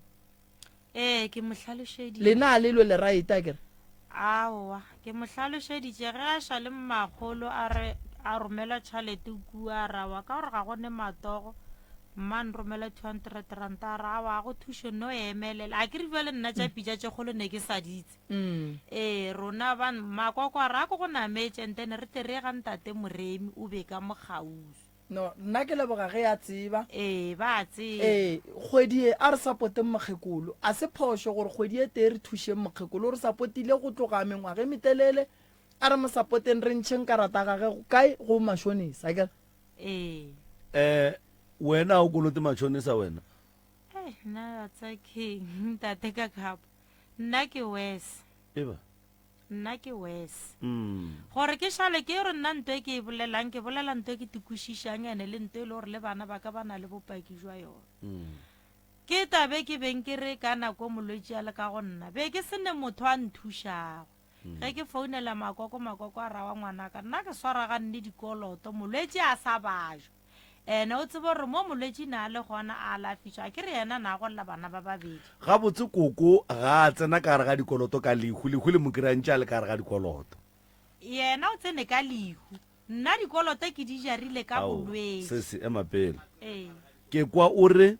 Ee, ke mo hlalošeditše. Lena a le lwe le right akere? Aowa, ke mo hlalošeditše ge a šale mmakgolo a re a romela tšhalete kua a re aowa ka gore ga go ne matogo mma nromela 200 ranta a re aowa a go thuše no emelela a ke re bjale nna tša pitša tše kgolo ne ke sa di itse ee rona ba makoko a re a ko go nametše and then re tle re ye ga ntate Moremi o be ka mo kgauswi. No, nna ke leboga ge a tseba. Ee, ba a tseba. Ee, kgwedi ye a re sapoteng mokgekolo. A se phošo gore kgwedi e tee re thušeng mokgekolo. O re sapotile go tloga mengwaga e metelele. A re mo sapoteng re ntšheng karata ya gage kae go mashonisa, akere? Ee. Eh, wena a o kolote matšhonisa wena? Hei, nna wa tseba keng, ntate ka khapo. Nna ke worse. Eba. Nna ke worse. Gore ke šale ke re nna nto e ke e bolelang, ke bolela nto e ke tikwešišang ene le nto e le gore le bana ba ka ba na le bopaki jwa yona. Ke tabe ke beng ke re ka nako molwetši a le ka go nna, be ke se ne motho a nthušago. Ge ke founela makoko, makoko a ra wa ngwanaka, nna ke swaraganne dikoloto, molwetši a sa bajwa. Ene o tsebe gore mo molwetši na a le gona a alafišwa, a ke re yena na golla bana ba babedi. Gabotse koko ga a tsena ka gare ga dikoloto ka lehu, lehu le mo kry-a ntše a le ka gare ga dikoloto. Yena o tsene ka lehu, nna dikoloto ke di jarile ka Ao, bolwetši. sesi, ema pele. Ee. Ke kwa o re,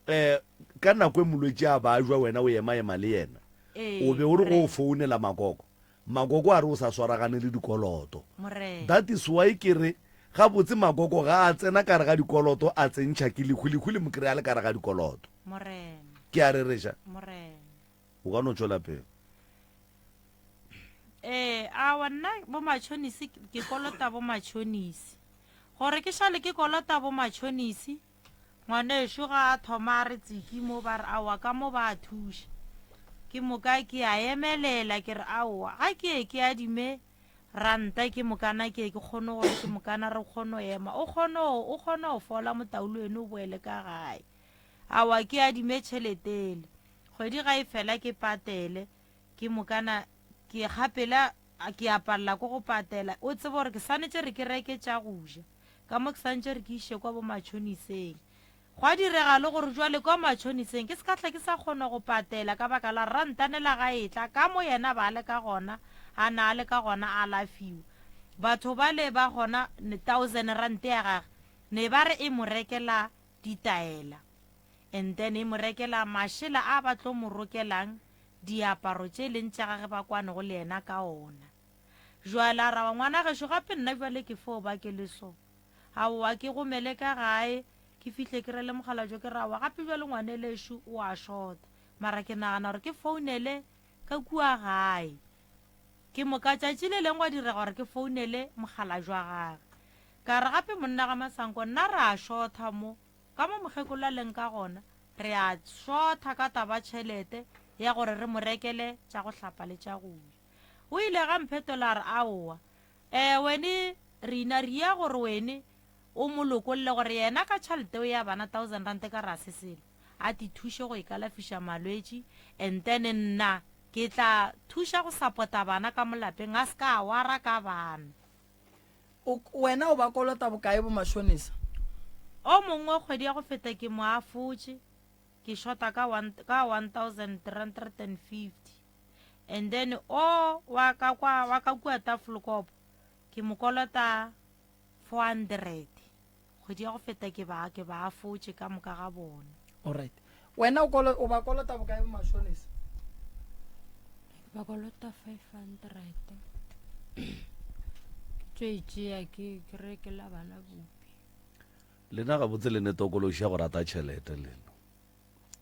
um ka nako e molwetši a bajwa wena o ema-ema le yena, Ee, o be o re go morena. founela makoko, Makoko a re o sa swaragane le dikoloto. Morena. That is why ke re gabotse Makoko ga a tsena kare ga dikoloto a tsentšha ke lehu, lehu le mo kry-a le kare ga dikoloto. Morena. Ke a rereša. Morena. O ka no tšwela pele. Ee, awa nna bo matšhonisi ke kolota bo matšhonisi. Gore ke šale ke kolota bo matšhonisi, Ngwanešu ga a thoma a re tsiki mo ba re aowa ka mo ba a thuša. Ke moka ke a emelela ke re aowa ga ke ye ke adime ranta ke mokana ke ye ke kgone gore ke mokana re kgone go ema o kgone o kgone go fola motaulo ene o boele ka gae. Aowa ke adime tšheletele kgwedi ga e fela ke patele ke mokana ke gapela ke a palela ko go patela o tsebe gore ke swanetše re ke reke tša go ja. Ka mo ke santše re ke iše kwa bomatšhoniseng. Gwa direga le gore jwale kwa matšhoniseng ke se ka hla ke sa kgona go patela ka baka la rantanela ga etla ka mo yena ba le ka gona a na a le ka gona a alafiwa. Batho bale ba gona thousand rand ya gage ne ba re e mo rekela ditaela and then e mo rekela mašela a ba tlo mo rokelang diaparo tše leng tša gage ba kwanego le yena ka ona. Jwale a raba, Ngwana gešo, gape nna bjale ke fo ba ke le so. Aowa, ke gomele ka gae, ke fihle ke rele mokgalabje ke re aowa, gape bjale ngwanelešo o a šota. Mara ke nagana gore ke founele ka kua gae. Ke moka tšatši le leng gwa direga gore ke founele mokgalabje wa gage. Ka re gape monna ga Masanko, nna re a šotha mo, ka mo mokgekolo a leng ka gona, re a šotha ka taba tšhelete ya gore re mo rekele tša go hlapa le tša go ja. O ile ga mphetola a re, Aowa. Ee, wene, rena re ya gore wene o mo lokolle gore yena ka tšhalete o ya bana thousand rand ka re a se selo, a te thuše go ikalafiša malwetši and then nna ke tla thuša go sapota bana ka mo lapeng a se ka a wara ka bana. O, wena o ba kolota bokae bo mashonisa? O mongwe kgwedi ya go feta ke mo afotše ke shota ka one, ka 1350. And then o wa ka kwa wa ka kua Tafelkop ke mo kolota 400 kgwedi ya go feta ke ba ke ba afotše ka moka ga bona. Alright. Wena o kolo o ba kolota bokae bo mashonisa? Ke ba kolota 500. Ke tšo e tšea ke ke rekela bana bupi. Lena gabotse le ne tokološi ya go rata tšhelete lena.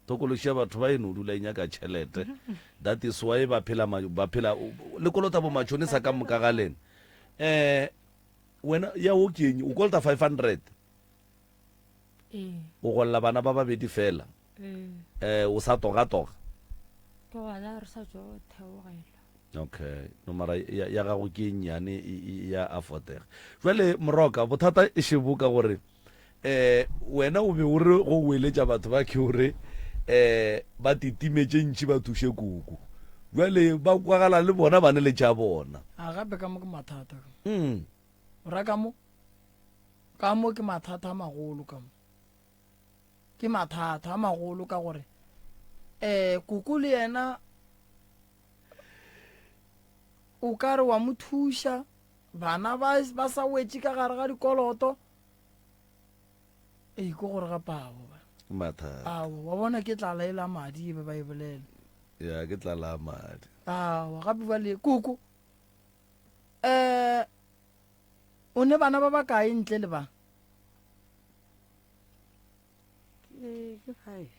Tokološi ya batho ba e no dula e nyaka tšhelete. That is why ba phela ba phela le kolota bo matšhonisa ka moka ga lena. Eh. Wena ya wo ke eng? O kolota 500. Ee. O golla bana ba babedi fela. Ee. Eh, o sa toga-toga. Ke gona re sa tšo theogela. Okay, no mara ya, ya gago ke e nnyane e, e, ya affordega. Jwale Moroka, bothata e šebo ka gore eh wena o be o re go o eletša batho ba ke o re eh ba titime tše ntši ba thuše koko. Jwale ba kwagala le bona ba ne le tša bona. A gape ka mo ke mathata ka mo. Mm. O ra ka mo? Ka mo ke mathata a magolo ka mo. Ke mathata a magolo ka gore eh koko le yena o ka re wa mo thuša bana ba ba sa wetše ka gare ga dikoloto ee ke gore gape ao ba Mathata. ao wa bona ke tlala e la madi e be ba e bolela Ya ke tlala ya madi. ao gape ba le koko um o ne bana ba bakae ntle le ba Ke ke five.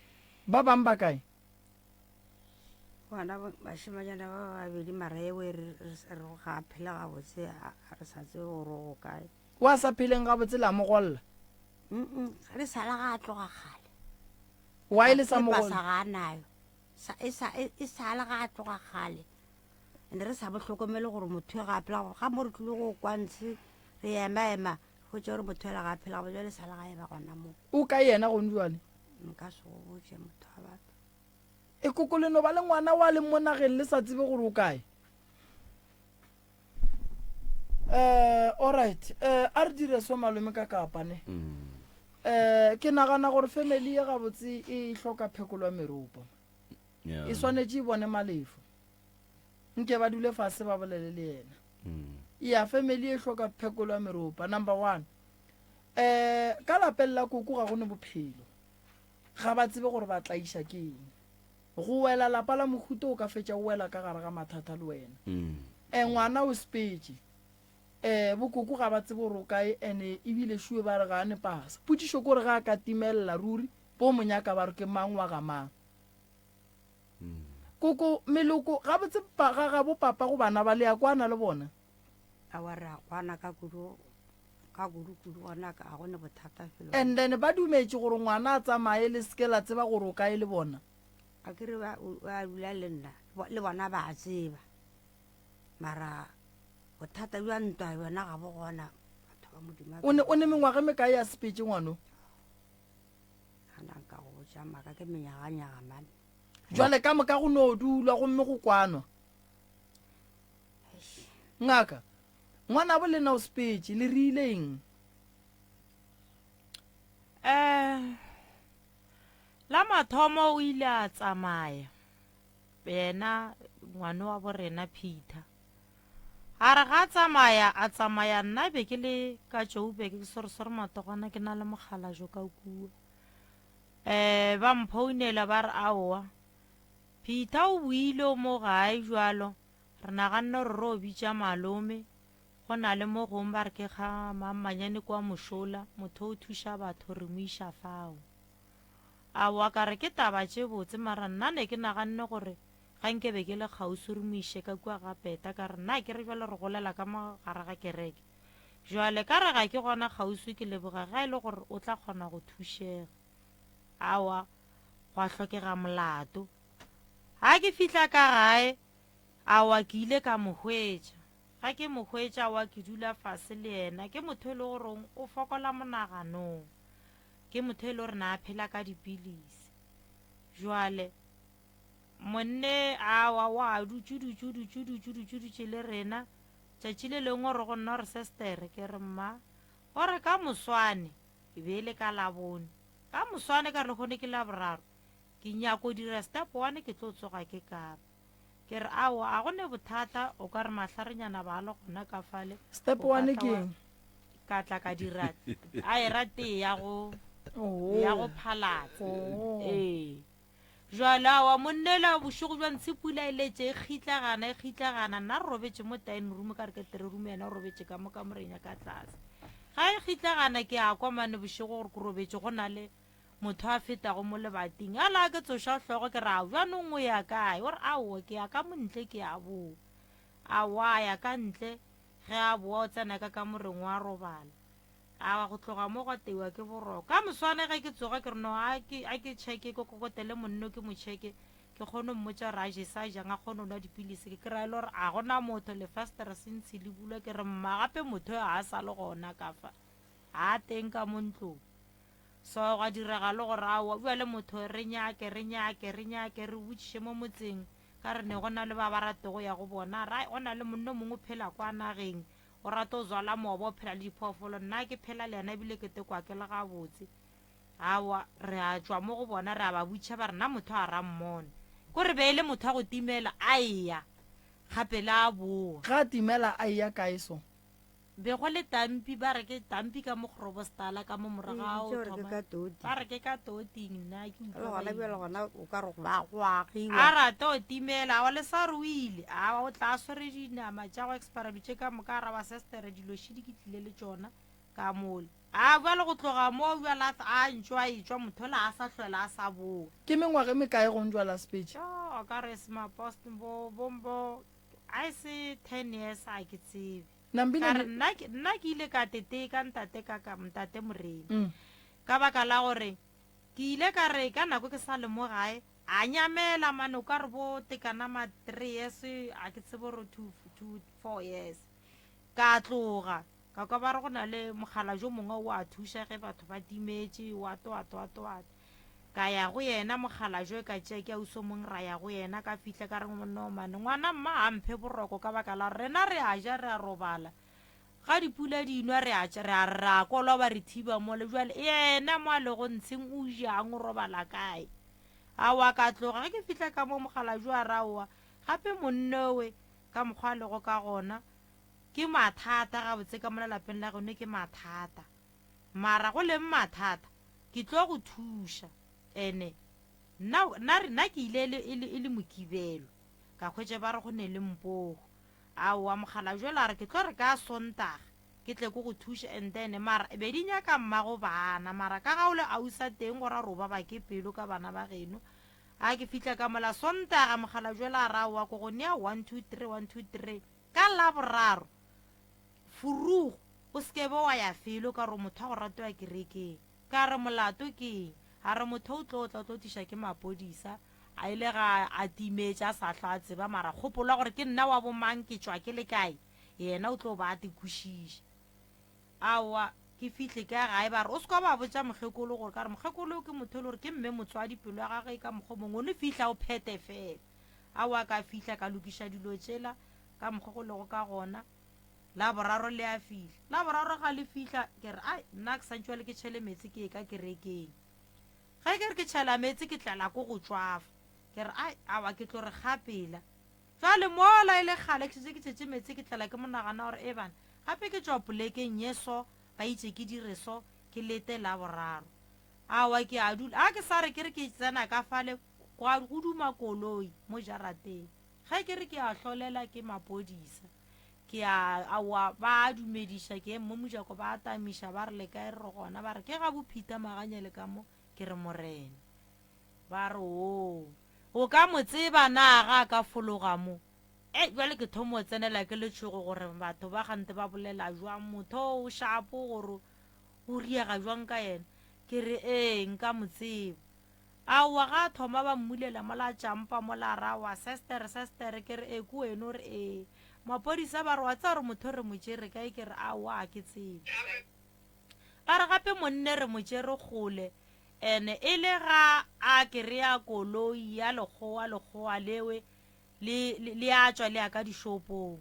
Ba bang ba kae? Bona bašemanyana ba babedi mara eo e re re ga a phela gabotse a re sa tsebe gore o go kae. Wa sa pheleng gabotse la mo golla? Mm le sala ga a tloga kgale. Why le sa mo golla? Pasa ga a nayo. Sa e sa e sala ga a tloga kgale. And re sa mo hlokomele gore motho ga a phela gore ga mo re tlile go kwa ntshe re ema ema go tše gore motho ela ga a phela gabotse jale sala ga e ba gona mo. O kae yena gone jwale? Nka se go botše motho wa batho. E koko le no ba le ngwana wa leng mo nageng le sa tsebe gore o kae. Eh, alright. Eh, a re dire so malome ka kapa ne. Eh, ke nagana gore family ye gabotse e hloka phekolo ya meropa. Yeah. E swanetše e bone malefo. Nke ba dule fase ba bolele le yena. Ya family e hloka phekolo ya meropa number 1. Eh, ka lapeng la koko ga go ne bophelo. Ga ba tsebe gore ba tlaiša ke eng. Go wela lapa la mohuta o ka fetša o wela ka gare ga mathata le wena. Eh, ngwana o sepetše. Eh, bokoko ga ba tsebe gore o kae ene ebile šue ba re ga a ne pasa. Potšišo ke gore ga a ka timelela ruri bo mo nyaka ba re ke mang wa ga mang. Koko, meloko, gabotse ga gabo papa go bana ba le ya kwana le bona? Aowa re a kwana ka kudu. Ka kudu-kudu gona ga go ne bothata felo. And then ba dumetše gore ngwana a tsamaye le seke la tseba gore o kae le bona. A ke re ba ba dula le nna le bona ba a tseba. Mara bothata bja ntwa yona ga bo gona batho ba Modimo. O ne o ne mengwaga e mekae ya sepetše ngwano? Gana nka go botša maka ke menyaganyaga mane. Jwale ka moka go no dulwa gomme go kwanwa. Ngaka, ngwanabo lena o sepetše, le rile eng? Um la mathomo o ile a tsamaya yena ngwane wa bo rena Peter. A re ga a tsamaya a tsamaya nna be ke le ka Joburg ke sore-sore matogwana ke na le mokgalajwe ka kua. Um ba mphounela ba re aowa Peter o boile o mo gae jwalo Re naganne gore ro bitša malome. Go na le mo gongwe ba re ke ga Mammanyane kwa mošola, motho o thuša batho re mo iša fao. Aowa ka re ke taba tše botse mara nna ne ke naganne gore ga nke be ke le kgauswi re mo iše ka kua ga Peta ka re nna ke re bjale re golela ka mo gare ga kereke. Bjale ka re ga ke gona kgauswi ke leboga ge e le gore o tla kgona go thušega. Aowa gwa hlokega molato. Ga ke fihla ka gae Aowa, ke ile ka mo hwetša. Ga ke mo hwetša, aowa, ke dula fase le yena. Ke motho e le goreng o fokola monaganong. Ke motho e le gore na a phela ka dipilisi. Jwale, monne, aowa, wa dutše, dutše, dutše, dutše, dutše, dutše le rena. Tšatši le lengwe o re go nna, o re, Sestere, ke re, mma, o re ka moswane, e be e le ka Labone. Ka moswane, ka re lehono ke Laboraro, ke nyako dira step one, ke tlo tsoga ke kapa. Ke re, Aowa, a go ne bothata, o ka re mahlarenyana ba le gona ka fale. Step O ka one tla ke wa- eng? Ka tla ka dira a e ra tee ya go Oh. ya go phalatsa. Oh. Ee. Jwale aowa monnela bošego bja ntshe pula e letše e kgitlagana e kgitlagana nna re robetše mo dining room ka re ke three room yena o robetše ka mo kamoreng ya ka tlase. Ga e kgitlagana ke a kwa mane bošego gore ke robetše go na le Motho a fetago mo lebating. A la ke tsoša hlogo ke re, Ao, bjanong o ya kae? O re, Aowa, ke ya ka mo ntle ke ya boa. Aowa, a ya ka ntle. Ge a boa o tsena ka kamoreng wa robala. Awa go tloga mo gwa teiwa ke boroko. Ka moswane ge ke tsoga ke re no a ke a ke checke ke kokotele monno ke mo checke ke kgone go mmotša gore a je sa jang a kgone go nwa dipilisi ke kry-a e le gore a gona motho lefastere se ntshi le bulwa ke re mma gape motho yo ga a sa le gona ka fa ga a teng ka mo ntlong. So gwa direga le gore aowa bjale motho re nyake re nyake re nyake re botšiše mo motseng ka re ne go na le ba ba ratego ya go bona ra go na le monno mongwe o phela kwa nageng o rata o zwala moba o phela le diphoofolo nna ke phela le yena ebile ke tekwa ke le gabotse awa re a tšwa mo go bona re a ba butšha ba re na motho a ra mmona ko re be e le motho a go timela a eya gape le a boa Ga a timela a eya kae so? Be go le tampi, ba re ke tampi ka mo Grobostala ka mo morago ga o Mpitše gore ke thoma. ka Toti. Ba re ke ka Toting, nna ke Le utlwa ba gona e bjale bitša. gona o ka re ba go agiwa. A rata o timela, awa le sa re o ile. Awa o tla a swere dinama tša go expira dilo tše ka moka, a ra ba sestere dilo šidi ke tlile le tšona ka mole. A bjale go tloga moo bjale a a ntšwa a etšwa motho ola a sa hlwela a sa boa. Ke mengwaga e mekae go ntšwa Lastpage? Tjo, o ka re smapost bo bo bo a e se ten years a ke tsebe. Nambile Ka re le- nna ke- nna ke ile ka teteka ntate ka ka ntate Moremi. Mm. Ka baka la gore ke ile ka re ka nako ke sa le mo gae a nyamela mane o ka re bo tekana ma 3 years a ke tsebe gore 2 2 4 years. Ka tloga ka kwa ba re go na le mogala jo mongwe o a thuša ge batho ba timetše wa to wa to wa to wa to. Ka ya go yena mokgalajwe ka tšea ke ausi o mong ra ya go yena ka fihla ka re no mane ngwana mma a mphe boroko ka baka la gore rena re a ja re a robala ga dipula di nwa re a re a re a kolwa ba re thiba mole jwale yena mo a lego ntsheng o jang o robala kae aowa ka tloga ge ke fihla ka mo mokgalajwe a ra aowa gape monnowe ka mokgwa a lego ka gona ke mathata gabotse ka mola lapeng la geno ke mathata Mara go leng mathata, ke tlo go thuša. Ene nna, nna, nna ke ile e le, e le, e le Mokibelo, ka hwetša ba re go ne le mpogo. Aowa, mokgalabje yola a re ke tlo re ka Sontaga ke tle ke go thuše and then mara be di nyaka mmago bana, mara ka ga o le ausa teng go ra gore o baba ke pelo ka bana ba geno. A ke fihla ka mola Sontaga, mokgalabje yola a re aowa ko go nea one two three, one two three. Ka Laboraro, Furugu, o se ke be wa ya felo, ka re motho wa go ratiwa kerekeng. Ka re molato ke eng? A re motho o tlo tla o tlo tliša ke mapodisa, a ile ga a timetše a sa hlwa a tseba, mara kgopolo ya gore ke nna wa bomang ke tšwa ke le kae, yena o tlo ba a te kwešiša. Aowa, ke fihle ka gae ba re o se ka ba botša mokgekolo gore, ka re mokgekolo ke motho e le gore ke mme motswadi pelo ya gagwe e ka mokgwa o mongwe, o no fihla o phete fela. Aowa ka fihla ka lokiša dilo tšela ka mokgwa go lego ka gona. Laboraro le a fihla. Laboraro ga le fihla, ke re, Ai, nna ke santše bjale ke tšhele meetse ke ye ka kerekeng. Ge ke re ke tšhela meetse ke tlela ko go tšwafa. Ke re, Ai, awa ke tlo re kgapela. Jwale mola e le kgale ke šetše ke tšhetše meetse ke tlela ke monagana gore e bana, gape ke tšwa polekeng ye so, ba itše ke dire so, ke lete Laboraro. Awa ke a dula. A ke sa re ke re ke tsena ka fale, gwa go duma koloi mo jarateng. Ge ke re ke a hlolela ke mapodisa. Ke a, aowa, ba a dumediša, ke eme mo mojako, ba a tamiša, ba re, Le kae? Re re, Gona. Ba re, Ke ga boPeter Maganyele ka mo. Ke re, Morena. Ba re, Oo, o ka mo tseba na ga a ka fologa mo? Ei, bjale ke thomo tsenela ke letšhogo gore batho ba gante ba bolela jwang, motho o shapo gore o riega jwang ka yena. Ke re, Ee, nka mo tseba. Aowa, ga a thoma ba mmulela mola a tšampa mola a re aowa sestere, sestere, ke re ee ke wena o re ee. Mapodisa ba re wa tseba gore motho re mo tšere kae ke re aowa ga ke tsebe. Ba re gape monne re mo tšere kgole ene e le ga a kereya koloi ya lekgowa lekgowa lewe le, le, le a tšwa le ya ka dishopong.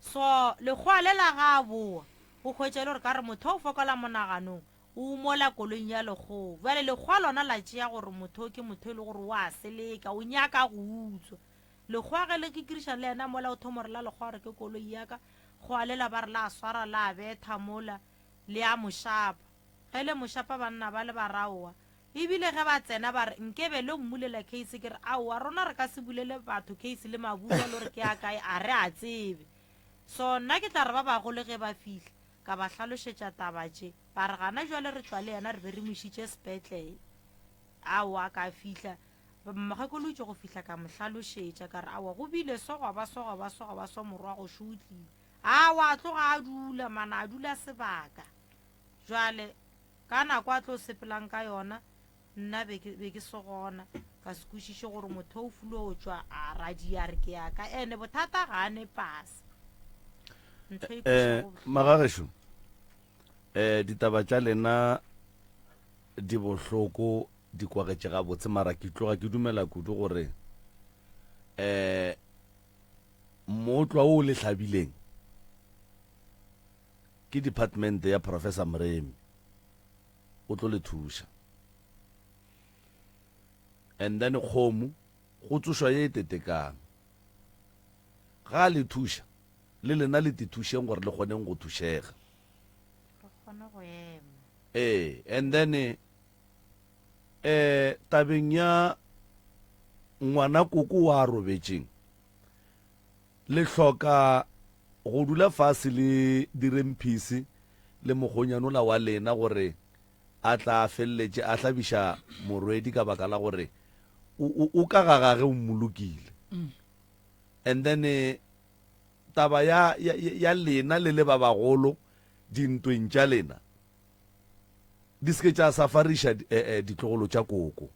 So lekgowa le la ga a bowa o hwetša e le gore ka re motho o fokola monaganong O mola koloing ya lekgowa. Bjale lekgowa lona la tšea gore motho o ke motho e le gore o a seleka, o nyaka go utswa. Lekgowa ge le kikirišana le yena mola o thoma gore la lekgowa gore ke koloi ya ka, kgowa lela ba re la swara la betha mola le a mo šapa. Ge le mo šapa banna ba le ba re aowa. Ebile ge ba tsena ba re nkebe lo mmulela case ke re aowa rona re ka se bulele batho case le mabuka lo re ke a kae a re a tsebe. So nna ke tla re ba bagolo ge ba fihla ka ba hlalošetša taba tše. Ba re, Gana bjale re tšwa le yena, re be re mo išitše sepetlele. Aowa, ka fihla, mokgekolo o itše go fihla ka mo hlalošetša, ka re, Aowa, go bile so, gwa ba so, gwa ba so, gwa ba so, morwago šo o tlile. Aowa, a tloga a dula, mana a dula sebaka. Jwale, ka nako a tlo sepelang ka yona, nna be ke, be ke se gona. Ka se kwešiše gore motho o fulo tšwa a radia a re ke ya ka. Ene bothata ga a ne pasa. Ntho e Eh, kwešago bohloko. magagešo, eh, ditaba tša lena di bohloko, di kwagetše gabotse, mara ke tloga ke dumela kudu gore eh, mootlwa wo o le hlabileng ke department ya Professor Moremi, o tlo le thuša. And then kgomo go tsošwa ye e tetekang. Ga a le thuša, le lena le tithušeng gore le kgoneng go thušega. Re kgone go ema. Ee, and then eh tabeng ya ngwana koko wa robetšeng, le hloka go dula fase le diremphisi le mokgonyanola wa lena gore a tla a feleletše a hlabiša morwedi ka baka la gore o, o, o ka ga gage o mmolokile. And then eh, taba ya, ya, ya lena le le ba bagolo dintweng tša lena di se ke tša safariša eh, eh, ditlogolo tša koko.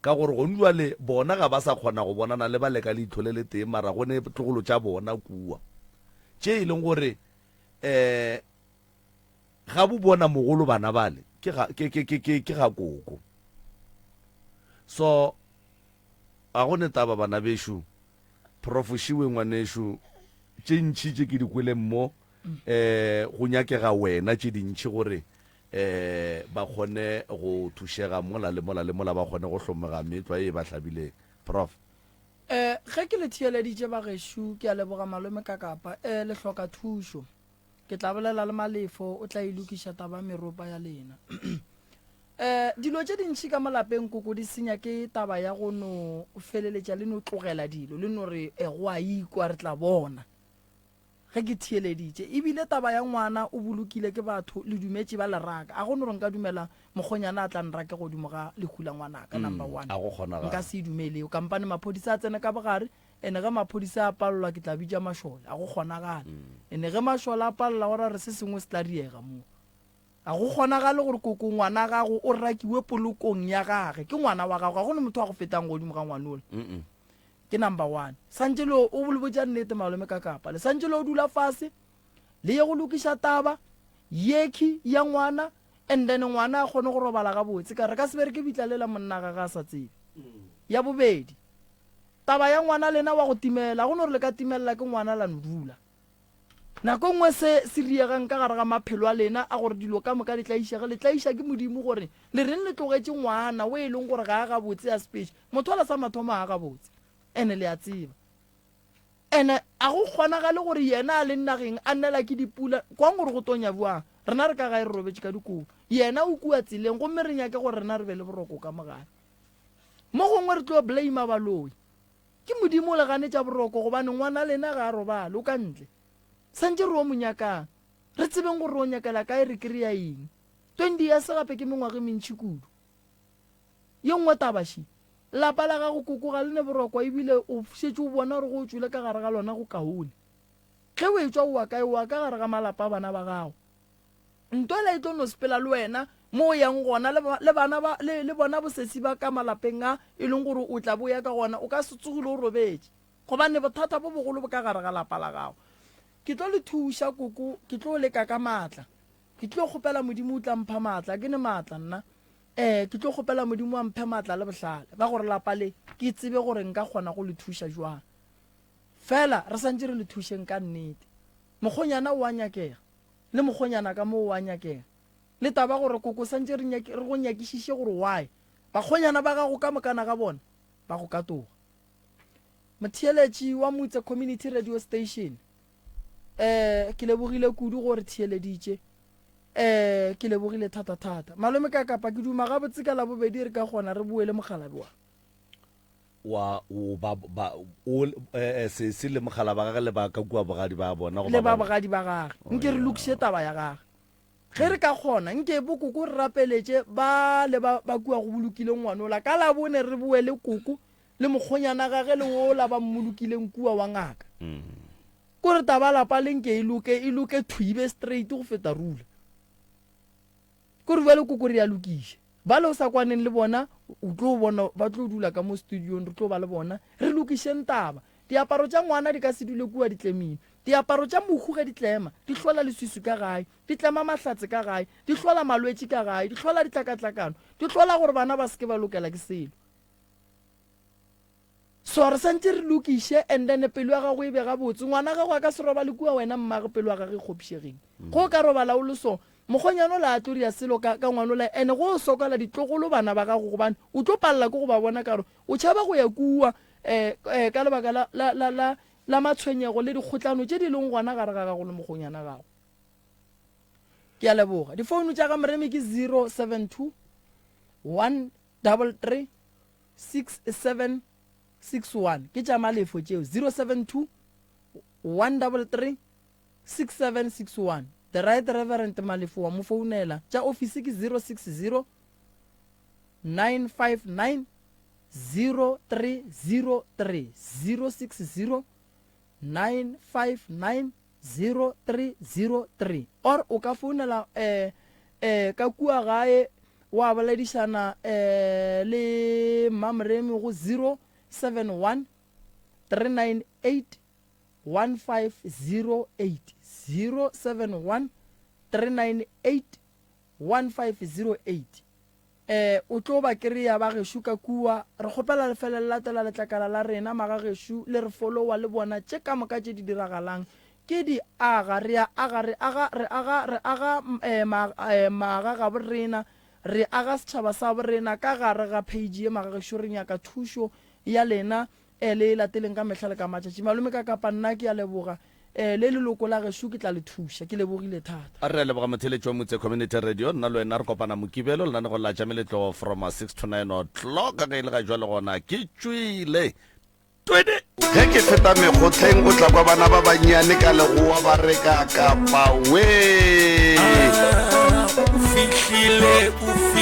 Ka gore gone jwale bona ga ba sa kgona go bonana le bale ka leihlo le letee, mara go ne tlogolo tša bona kua tše e leng gore um ga bo bona mogolo bana bale ke ga, ke, ke, ke, ke, ke ga koko. So ga go ne taba bana bešo, Prof Šiwe ngwanešu, tše ntši tše ke di kweleng mo um go nyakega wena tše dintši gore um ba kgone go thušega mola le mola le mola ba kgone go hlomega meetlwa ye e ba hlabileng. Prof. Um ge ke le theeleditše bagešo, ke a leboga malome Kakapa. Um le hloka thušo. Ke tla bolela le Malefo, o tla e lokiša taba ya meropa ya lena. Um dilo tše dintši ka mo lapeng koko di senya ke taba ya go no feleletša le no tlogela dilo, le no re e go a ikwa re tla bona. Ge ke theeleditše, e bile taba ya ngwana o bolokile ke batho, le dumetše ba le raka. A go no re nka dumela mokgonyana a tla nrake godimo ga lehu la ngwanaka, number one. A go kgonagale. Nka se e dumele eo. Kampane maphodisa a tsene ka bogare, ene ge maphodisa a palelwa ke tla bitša mašole. A go kgonagale. Ene ge mašole a palela go ra re se sengwe se tla diega mo. A go kgonagale gore koko ngwana gago o rakiwe polokong ya gage. Ke ngwana wa gago, ga go ne motho a go fetang godimo ga ngwanola. Ke number one. Santše le o le botša nnete malome ka kapa. Le santše le o dula fase le ye go lokiša taba yekhi ya ngwana and then ngwana a kgone go robala gabotse ka re ka se bereke bitla lela monna ga ga a sa tsebe. Ya bobedi, taba ya ngwana lena wa go timela, go no re le ka timelela ke ngwana la no dula. Nako e nngwe se se riegang ka gare ga maphelo a lena a gore dilo ka moka le tlaišege, le tlaiša ke Modimo gore le reng le tlogetše ngwana o e leng gore ga a gabotse a sepetše. Motho ola sa mathomo ga a gabotse, ene le a tseba. Ene a go kgonagale gore yena a leng nageng a nela ke dipula, kwang gore go tonya bjang. Rena re ka gae re robetše ka dikobo, yena o kua tseleng gomme re nyake gore rena re be le boroko ka mo gae. Mo gongwe re tlo blame baloi. Ke Modimo o le ganetša boroko gobane ngwana lena ga a robale, o ka ntle. Santše re o mo nyakang. Re tsebeng gore re o nyakela kae, re kry-a eng. 20 years gape ke mengwaga e mentši kudu. Ye nngwe taba še, lapa la gago koko ga le ne boroko ebile o šetše o bona gore go o tšwele ka gare ga lona go kaone. Ge o etšwa o wa kae, o wa ka gare ga malapa a bana ba gago. Ntwa ela e tlo no sepela le wena mo o yang gona, le, le bana ba, le, le bona bosesi ba ka malapeng a e leng gore o tla bo ya ka gona, o ka se tsogile o robetše. Gobane bothata bo bogolo bo ka gare ga lapa la gago. Ke tlo le thuša, koko, ke tlo leka ka maatla. Ke tlo kgopela Modimo o tla mpha maatla, ke ne maatla nna. Ee, ke tlo kgopela Modimo a mphe maatla le bohlale ba gore lapa le ke tsebe gore nka kgona go le thuša jwang. Fela re santše re le thušeng ka nnete. Mokgonyana o a nyakega. Le mokgonyana ka mo o a nyakega. Le taba gore koko santše re nyake, re go nyakišiše gore why bakgonyana ba gago ka mokana ga bona ba go katoga. Motheeletši wa Mutse Community Radio Station, eh, ke lebogile kudu gore theeleditše. Eh, ke lebogile thata-thata. Malome ka kapa ke duma gabotse ka Labobedi re ka kgona re boele mokgalabi wa. Wa o ba ba o eh, eh, sesi le mogala ba gage le ba ka kua bogadi ba bona le ba bogadi ba gage oh, nke re lokiše taba ya gage ge re ka kgona nke bokoko re rapeletše ba le ba ba kua go bolokileng ngwanola ka labone re boe le koko le mokgonyana gage le ola ba mmolokileng kua wa ngaka mm. Kore taba lapa le nke e loke, e loke thwi e be straight go feta rula. Kore bjale koko re a lokiša. Bale o sa kwaneng le bona, o tlo bona ba tlo dula ka mo studiong, re tlo ba le bona, re lokišeng taba. Diaparo tša ngwana di ka se dule kua di tlemilwe. Diaparo tša mohu ge di tlema, di hlola leswiswi ka gae, di tlema mahlatse ka gae, di hlola malwetši ka gae, di hlola ditlakatlakano, di hlola gore bana ba se ke ba lokela ke selo. So re santše re lokiše and then pelo ya gago e be gabotse. Ngwana gago a ka se robale kua wena mmage pelo ya gage e kgopišegile. Go o ka robala o le so, mokgonyana ola a tlo ria selo ka, ka ngwana ola and go o sokola ditlogolo bana ba gago gobane o tlo palela ke go ba bona ka gore o tšhaba go ya kua eh, eh, ka lebaka la, la, la, la, la matshwenyego le dikgotlano tše di leng gona gare ga gago le mokgonyana gago. Ke a leboga. Difounu tša ga Moremi ke 072 133 6761 ke tša malefo tšeo 072 133 6761 the right reverend malefo wa mo founela tša ofisi ke 060 959 0303 060 959 0303 or o ka founela eh, eh, ka kua gae wa boledišana eh, le Mmamoremi go 071 398 1508 071 398 1508 E, o tlo ba kereya ba gešo ka kua. Re kgopela le fele le latela letlakala la rena, magagešo, le re followa le bona tše ka moka tše di diragalang. Ke di aga, re a aga, re aga, re aga, re aga e, ma, e, maga gabo rena, re aga setšhaba sa bo rena ka gare ga page ye, magagešo, re nyaka thušo ya lena. E, le e lateleng ka mehla le ka matšatši. Malome ka kapa nna ke a leboga. E, le leloko la gešo ke tla le thuša. Ke lebogile thata. Re a leboga motheeletši wa Mutse Community Radio. Nna le wena re kopana Mokibelo lenanegong la tša meletlo from 6 to 9 o'clock. Ge e le ga jwale gona ke tšwile. Twede! Ge ke feta mekgotleng o tla kwa bana ba bannyane ka legoa ba re ka kapa wee. O fihlile, o fihlile.